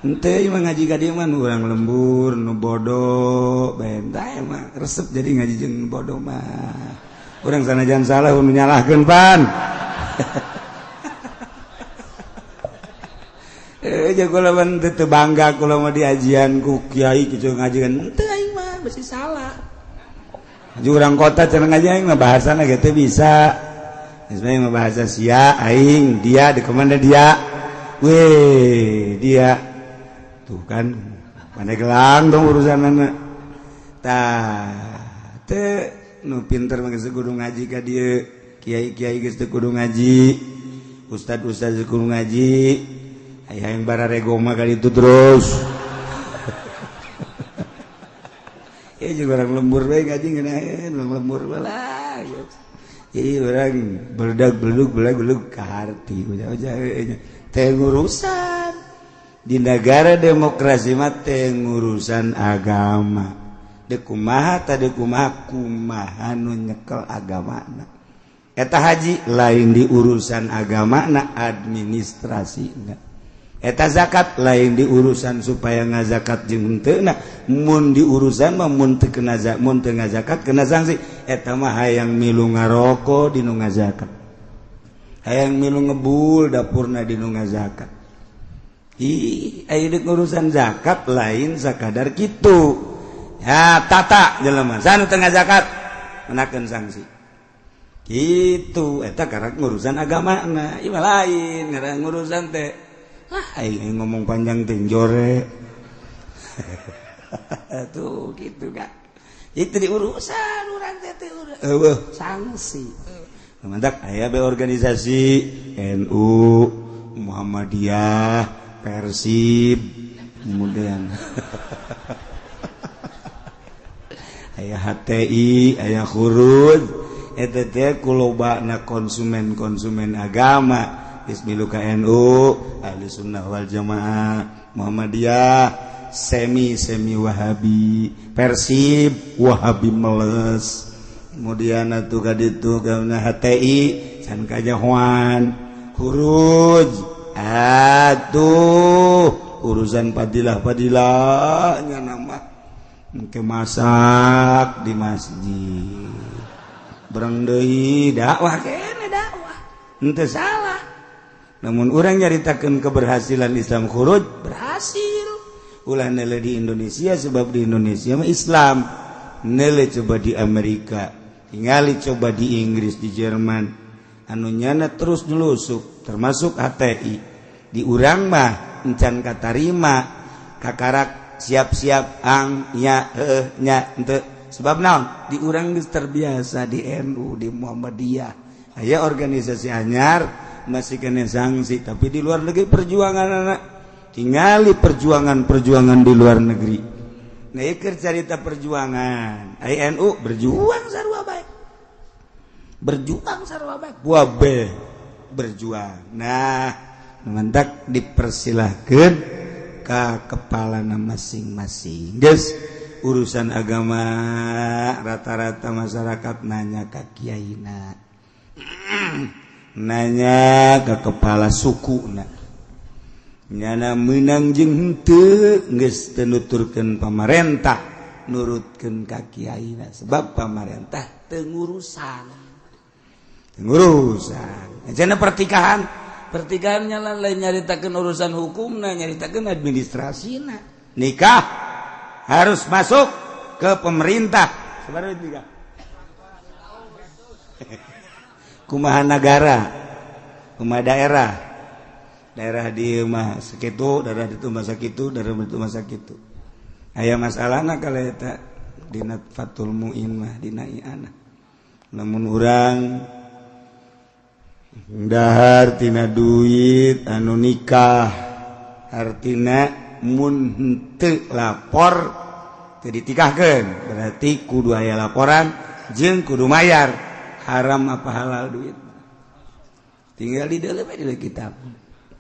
Henteu ieu mah ngaji ka dieu mah nu urang lembur, nu bodoh, bae tah mah resep jadi ngaji jeung bodoh mah. Urang sanajan salah nu nyalahkeun pan. Kula mah teu bangga kula mah diajian ku kiai kitu ngajian teu aing mah besi salah. Jeung urang kota cenah ngaji aing mah bahasana ge teu bisa. Geus mah bahasa sia aing dia di kemana dia. Weh, dia. Tuh kan Pandeglang dong urusanana. Tah teu nu pinter mah geus kudu ngaji ka dieu. Kiai-kiai geus teu kudu ngaji. Ustad-ustad kudu ngaji. Hayang bararego mah kali itu terus. Ya jeung urang lembur bae ngaji ngeunaheun urang lembur bae. Jadi urang beledag-beledug beleg-beleg kaharti ujah-ujah teh ngurusan. Di negara demokrasi mah teh ngurusan agama. Deuk kumaha tah deuk kumaha kumaha nu nyekel agamana. Eta haji lain di urusan agamana administrasina. Eta zakat lain di urusan supaya ngazakat jeung henteu na mun di urusan mah mun teu kena mun teu ngazakat kena sanksi. Eta mah hayang milu ngaroko di nu ngazakat, hayang milu ngebul dapurna di nu ngazakat. Ih, aya deuk urusan zakat lain sakadar kitu. Ya tata jelema sanu teu ngazakat menakeun sanksi. Kitu eta karak ngurusan agamana, ieu mah lain ngaran ngurusan teh. Ah, aing ngomong panjang teh jore. Tuh gitu kan. Itu diurusan urang teh teh eueuh sanksi. Mantak aya be organisasi NU, Muhammadiyah, Persib, kemudian aya HTI, aya Khuruj, eta teh kulobana konsumen-konsumen agama. Bismilu KNU, Ahli Sunnah wal Jamaah, Muhammadiyah, semi semi Wahabi, Persib, Wahabi meles. Kemudian atuh ka ditu ka HTI, can kajahoan, Khuruj. Atuh urusan padilah-padilahnya nama engke masak di masjid. Berang deui dakwah kene dakwah. Henteu salah. Namun orang nyaritakan keberhasilan Islam Khuruj berhasil. Ulah nele di Indonesia sebab di Indonesia mah Islam. Nele coba di Amerika, tingali coba di Inggris, di Jerman. Anu nyana terus nyelusup termasuk HTI. Di urang mah encan katarima kakarak siap-siap ang nya heuh nya henteu. Sebab naon? Di urang geus terbiasa di NU, di Muhammadiyah. Aya organisasi anyar masih kena sanksi, tapi di luar negeri perjuangan anak tingali perjuangan-perjuangan di luar negeri. Nah, ieu carita perjuangan INU berjuang sarua bae, berjuang sarua bae, wabe berjuang. Nah, mantak dipersilahkeun ka kepalana masing-masing. Geus urusan agama rata-rata masyarakat nanya ka kiaina, nanya ke kepala suku. Nah, Nyana meunang jeung henteu geus teu nuturkeun pamarentah, nurutkeun ka kiaina sebab pamarentah teu ngurusan. Teu ngurusan. Cenah pertikahan, pertikahannya lain nyaritakeun urusan hukumna, nyaritakeun administrasina. Nikah harus masuk ke pemerintah. Sebenarnya nikah. Kumaha nagara, kumaha daerah. Daerah di mah sakitu, daerah ditu mah sakitu, daerah ditu mah sakitu. Aya masalahna kalau eta dina Fathul Muin mah dina iana. Lamun urang dahar tina duit anu nikah artina mun henteu lapor teu ditikahkeun, berarti kudu aya laporan jeung kudu mayar. Haram apa halal duit? Tinggal di dalam di kitab.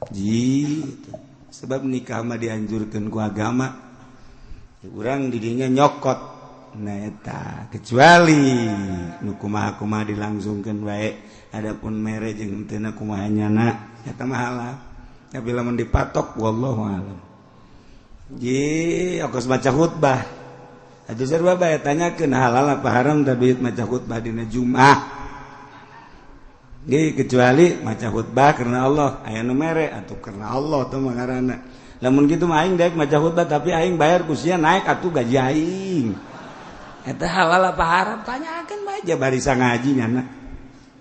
Gitu. Sebab nikah mah dianjurkan ku agama. Urang didinya nyokot. Nah eta kecuali nu kumaha-kumaha dilangsungkeun bae. Adapun mere jeung henteu kumaha nyana eta mah halal. Tapi lamun dipatok wallahu alam. Ji ongkos maca khutbah. Atuh sarua bae tanyakeun halal apa haram da duit maca khutbah dina Jumat. Ge kecuali maca khutbah karena Allah aya nu mere atuh karena Allah teh mah ngaranna. Lamun kitu mah aing daek maca khutbah tapi aing bayar ku sia naik atuh gaji aing. Eta halal apa haram tanyakeun bae aja barisa ngaji nyana.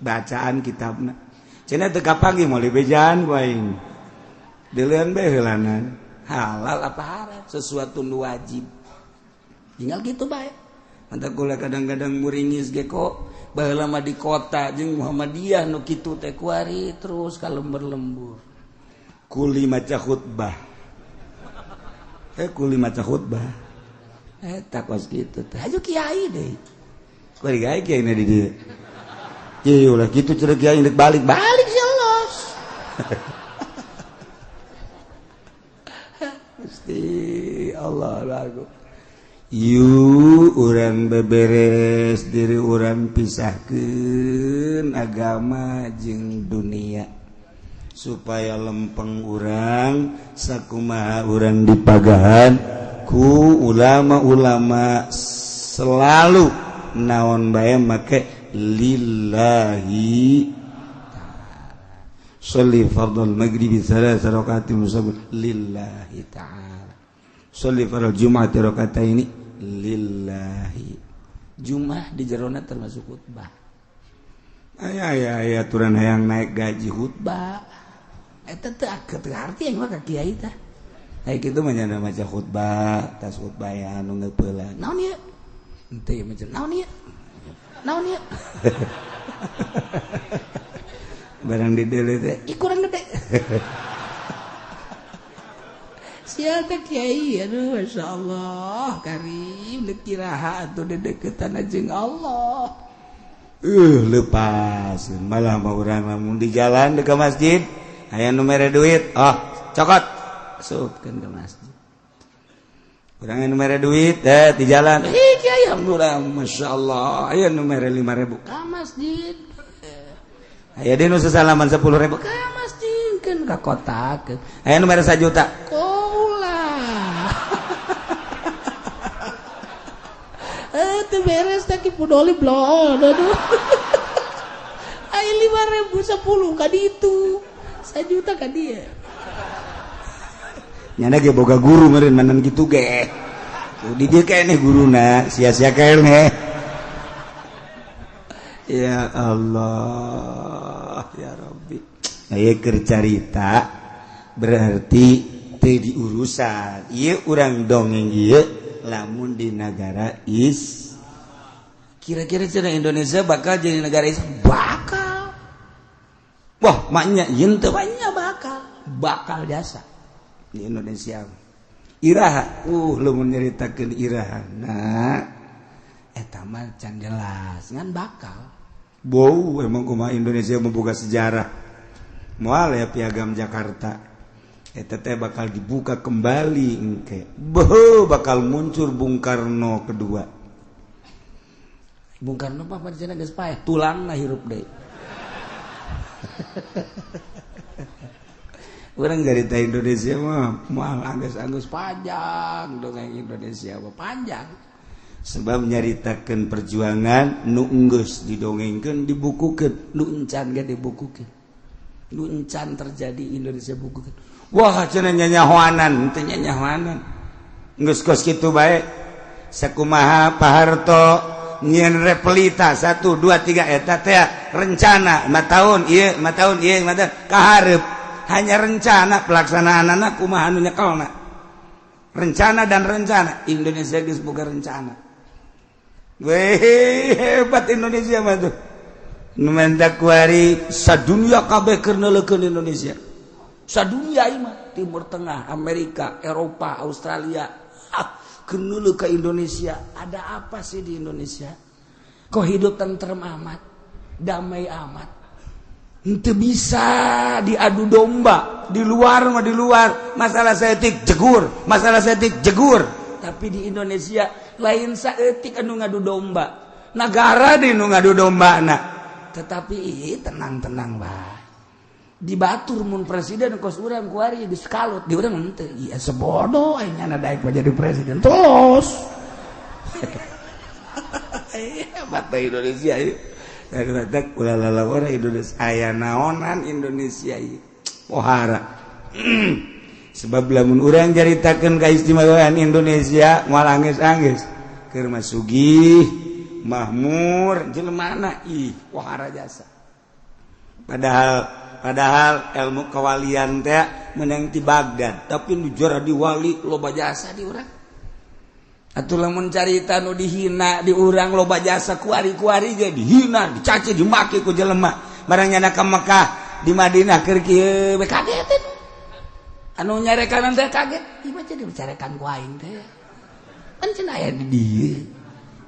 Bacaan kitabna. Cenah teu kapanggih moal bejaan ku aing. Deuleun bae heulanan. Halal apa haram sesuatu nu wajib. Tinggal gitu bae. Mantap kula kadang-kadang muringis ge kok baheula mah di kota jeung Muhammadiyah nu kitu teh kuari terus ka lembur-lembur. Kuli maca khutbah. Kuli maca khutbah. Eta kos kitu teh. Hayu kiai deui. Kuari gae kiai na di dieu. Ieu ulah kitu cenah kiai rek balik, balik sia los. Gusti Allah lagu. Yu urang beberes diri urang pisahkeun agama jeung dunia supaya lempeng urang sakumaha urang dipagahan ku ulama-ulama selalu naon bae make lillahi ta'ala. Sholli fardhal maghribi tsalatsa rakaatin musabbil lillahi ta'ala. Sholli fardhal jum'ati rakataini lillahi. Jum'ah di jerona termasuk khutbah. Aya aya aya aturan hayang naik gaji khutbah. Eta teu arti yang mah ka kiai tah. Aya kitu mah nyana maca khutbah, tas khutbah ya anu ngeupeula. Naon ieu? Henteu ieu maca naon ieu? Naon ieu? Barang di deuleu teh ih kurang gede. Sial teh kiai, aduh masya Allah karim deuk kiraha atuh dedeketan jeung Allah. Lepas malah mah urang lamun di jalan deuk ka masjid aya nu mere duit, oh cokot asupkeun ka masjid. Urang nu mere duit di jalan, ih kiai alhamdulillah masya Allah aya nu mere 5.000 ka masjid. Aya deui nu sasalaman 10.000 ka masjid keun ka kotak. Aya nu mere 1 juta. Teu beres teh ki pudoli blon aduh. Ai 5.000 10 ka ditu. 1 juta ka dieu. Nyana ge boga guru meureun manan kitu ge. Di dieu keneh guruna sia-sia keneh. Ya Allah, ya Rabbi. Aya keur carita berarti teu diurusan. Ieu urang dongeng ieu lamun di nagara is kira-kira cenah Indonesia bakal jadi negara Islam bakal. Wah, maknya yen teu banyak bakal, bakal jasa di Indonesia. Iraha, lamun nyaritakeun iraha. Nah, eta mah can jelas ngan bakal. Bau emang kumaha Indonesia membuka sejarah. Moal ya piagam Jakarta. Eta teh bakal dibuka kembali engke. Beuh, bakal muncul Bung Karno kedua. Bung Karno mah pancen geus paeh, tulangna hirup deui. Urang carita Indonesia mah moal anggeus-anggeus panjang dongeng Indonesia mah panjang. Sebab nyaritakeun perjuangan nu enggeus didongengkeun dibukukeun, nu encan ge dibukukeun. Nu encan terjadi Indonesia bukukeun. Wah cenah nyanyahoanan, teu nyanyahoanan. Geus kos kitu bae. Sakumaha Pak Harto nyieun Repelita 1 2 3 eta teh rencana 5 tahun ieu 5 tahun ieu 5 tahun kahareup. Hanya rencana pelaksanaanana kumaha anu nyekelna. Rencana dan rencana Indonesia geus boga rencana. Weh hebat Indonesia mah tuh. Nu menta kuari sadunya kabeh keur neuleukeun Indonesia. Sadunya ieu mah Timur Tengah, Amerika, Eropa, Australia. Keur neuleuh ka Indonesia. Ada apa sih di Indonesia? Kok hidup tentrem amat, damai amat. Henteu bisa diadu domba. Di luar mah di luar, masalah saeutik jegur, masalah saeutik jegur. Tapi di Indonesia lain saeutik anu ngadu domba. Nagara di nu ngadu dombana. Tetapi tenang-tenang bae. Di batur mun presiden kos urang kuari geus kalut, di urang henteu. Ieu sebodoh aing nyana daek mah jadi presiden. Terus. Hebat Indonesia ieu. Dari ulah lalawara Indonesia aya naonan Indonesia ieu. Pohara. Sebab lamun urang caritakeun kaistimewaan Indonesia moal anggeus-anggeus. Keur mah sugih, mahmur, jelemana ih pohara jasa. Padahal ilmu kewalian teh meunang ti Baghdad, tapi nu juara di wali loba jasa di urang. Atuh lamun carita nu dihina di urang loba jasa kuari-kuari ge dihina, dicaci, dimaki ku jelema. Barang nyana ka Mekah di Madinah keur kieu we kaget. Anu nyarekanan teh kaget, ieu mah jadi bicarekan ku aing teh. Pan cenah aya di dieu.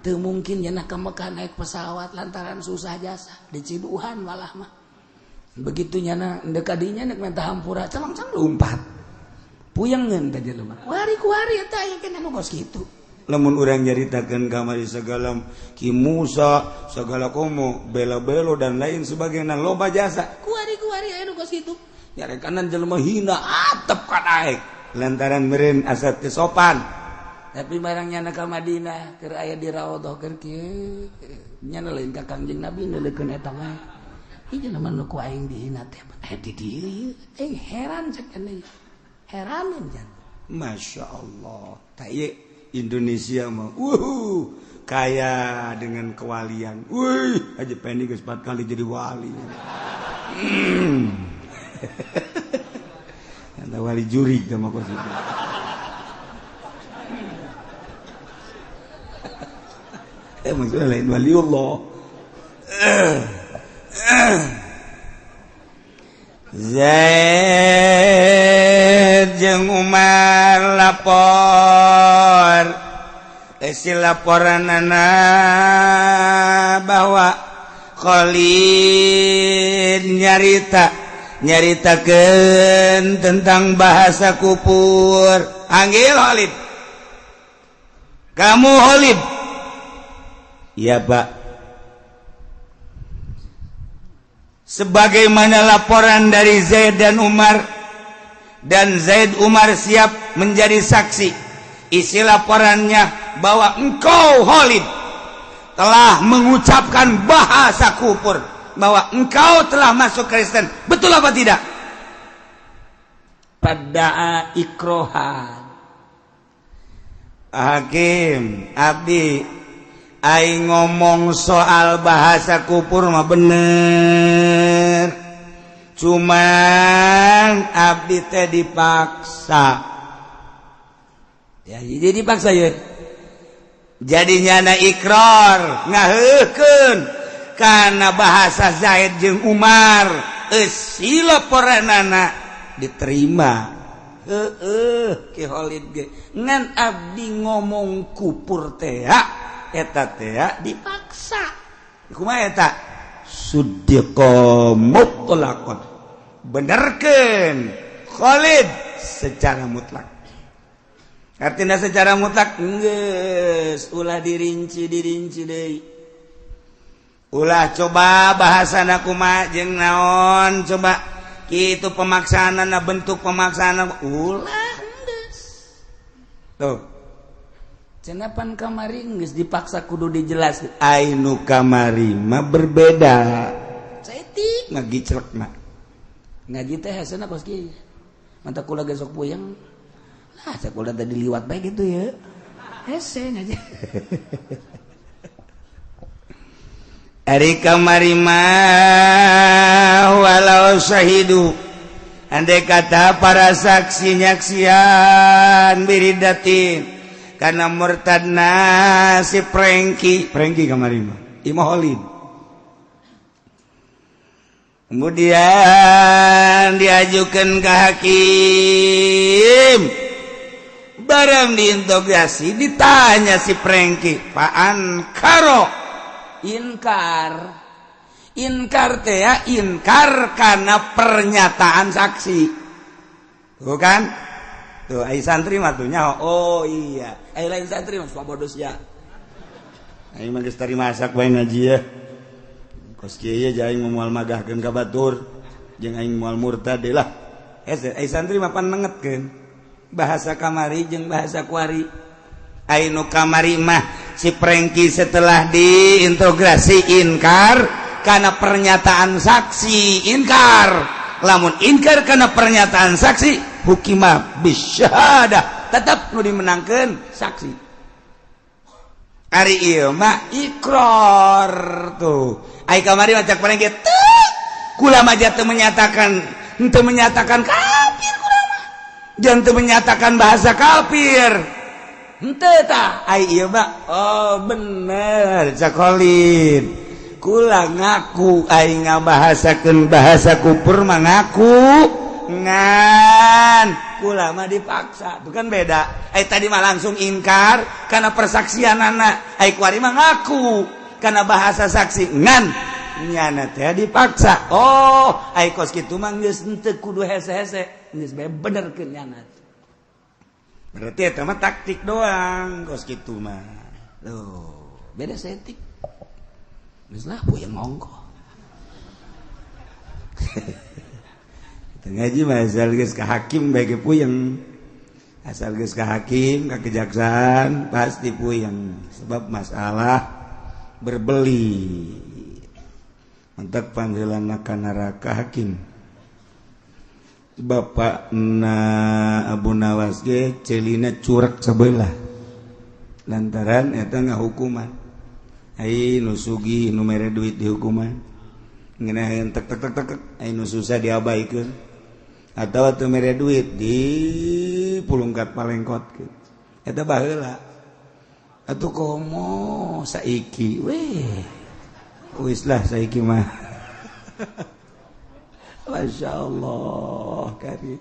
Teu mungkin nyana ka Mekah naik pesawat lantaran susah jasa, diciduhan malah mah. Begitu nyana ndek kadinya nek minta hampura, calang-cang lompat. Puyengeun teh jelema. Kuari-kuari eta aya keneh nu kos kitu. Lamun urang nyaritakeun kamari segala Ki Musa, segala komo, bela-belo dan lain sebagainya loba jasa. Kuari-kuari aya nu kos kitu. Nyarekanan jelema hina atep ka daek lantaran meureun asa teu sopan. Tapi barang nyana ka Madinah keur aya di raudhah keur kieu nyana lain ka Kangjeng Nabi neuleukeun eta wae. Ieu jelema nu ku aing dihina teh aya di dieu. Aing heran cek cenah. Heraneun jan. Masya Allah. Tah ieu Indonesia mah kaya dengan kewalian. Wih, Haji Pendi geus 4 kali jadi wali. Ada wali juri sama kos itu. Maksudnya lain waliullah. Zaid jeung Umar lapor. Isi laporanana bahwa Khalid nyaritakeun tentang bahasa kupur. Panggil Khalid. Kamu Khalid? Iya, Pak. Sebagaimana laporan dari Zaid dan Umar, dan Zaid Umar siap menjadi saksi. Isi laporannya bahwa engkau Khalid telah mengucapkan bahasa kufur, bahwa engkau telah masuk Kristen. Betul apa tidak? Pada ikrohan Hakim abdi aing ngomong soal bahasa kufur mah bener, cuman abdi teh dipaksa. Ya, jadi dipaksa ya. Jadi nyana ikrar ngaheukeun karena bahasa Zaid jeung Umar eusi laporanana diterima. Heueuh Ki Khalid ge ngan abdi ngomong kupur teh eta teh dipaksa. Kumaha eta? Suddiqa mutlaqan. Benerkeun Khalid secara mutlak. Artinya secara mutlak geus ulah dirinci-dirinci deui. Ulah coba bahasana kumaha jeung naon coba kitu pemaksaan bentuk pemaksaan ulah geus tuh cenapan kamari geus dipaksa kudu dijelaskeun ai nu kamari mah berbeda saeutik ngagicrek mah ngaji teh hesena kos kieu mantap kula ge sok puyeng lah cek kula tadi liwat bae gitu ya hese ngaji. Ari kamari mah walau syahidu andai kata para saksi nyaksian biridatin karena murtadna si Prengki kamari mah Imoholin kemudian diajukan ke hakim barang diinterogasi ditanya si Prengki Pak Ankaro inkar inkar teh ya inkar karena pernyataan saksi bukan tuh ai santri mah tuh nyaho oh iya ai lain santri mah suka bodos ya aing mah geus tari masak bae ngaji ya kos kieu ye aing moal magahkeun ka batur jeung aing moal murtad lah ai santri mah pan nengetkeun bahasa kamari jeung bahasa kuari ai nu kamari mah si Prengki setelah diintegrasi inkar karena pernyataan saksi inkar lamun inkar karena pernyataan saksi hukima bisyahadah tetap nu dimenangkeun saksi ari ieu mah ikrar tuh ai kamari mah cak Prengki teu kula mah teu menyatakan kafir kula mah jangan teu menyatakan bahasa kafir henteu tah ai ieu mah oh bener cakolin kula ngaku aing ngabahasakeun bahasa kufur mah ngaku ngan kula mah dipaksa itu kan beda ai tadi mah langsung ingkar karena persaksianana ai kuari mah ngaku karena bahasa saksi ngan nyana teh dipaksa oh ai kos kitu mah geus henteu kudu hese-hese geus bae benerkeun nyana berarti eta mah taktik doang kos kitu mah loh beda setik geus lah puyeng ongkoh ngaji mah asal geus ka hakim bae ge puyeng asal geus ka hakim ka kejaksaan pasti puyeng sebab masalah berbeli mantak panggilan ka neraka hakim Bapak na Abu Nawas ge celina curek sebelah lantaran eta ngahukuman ai nu sugih nu mere duit dihukuman ngeunah tek tek tek tek ai nu susah diabaikeun atawa teu mere duit di pulungkat palengkotkeun eta baheula atuh komo saiki weh wis lah saiki mah. Masya Allah karim.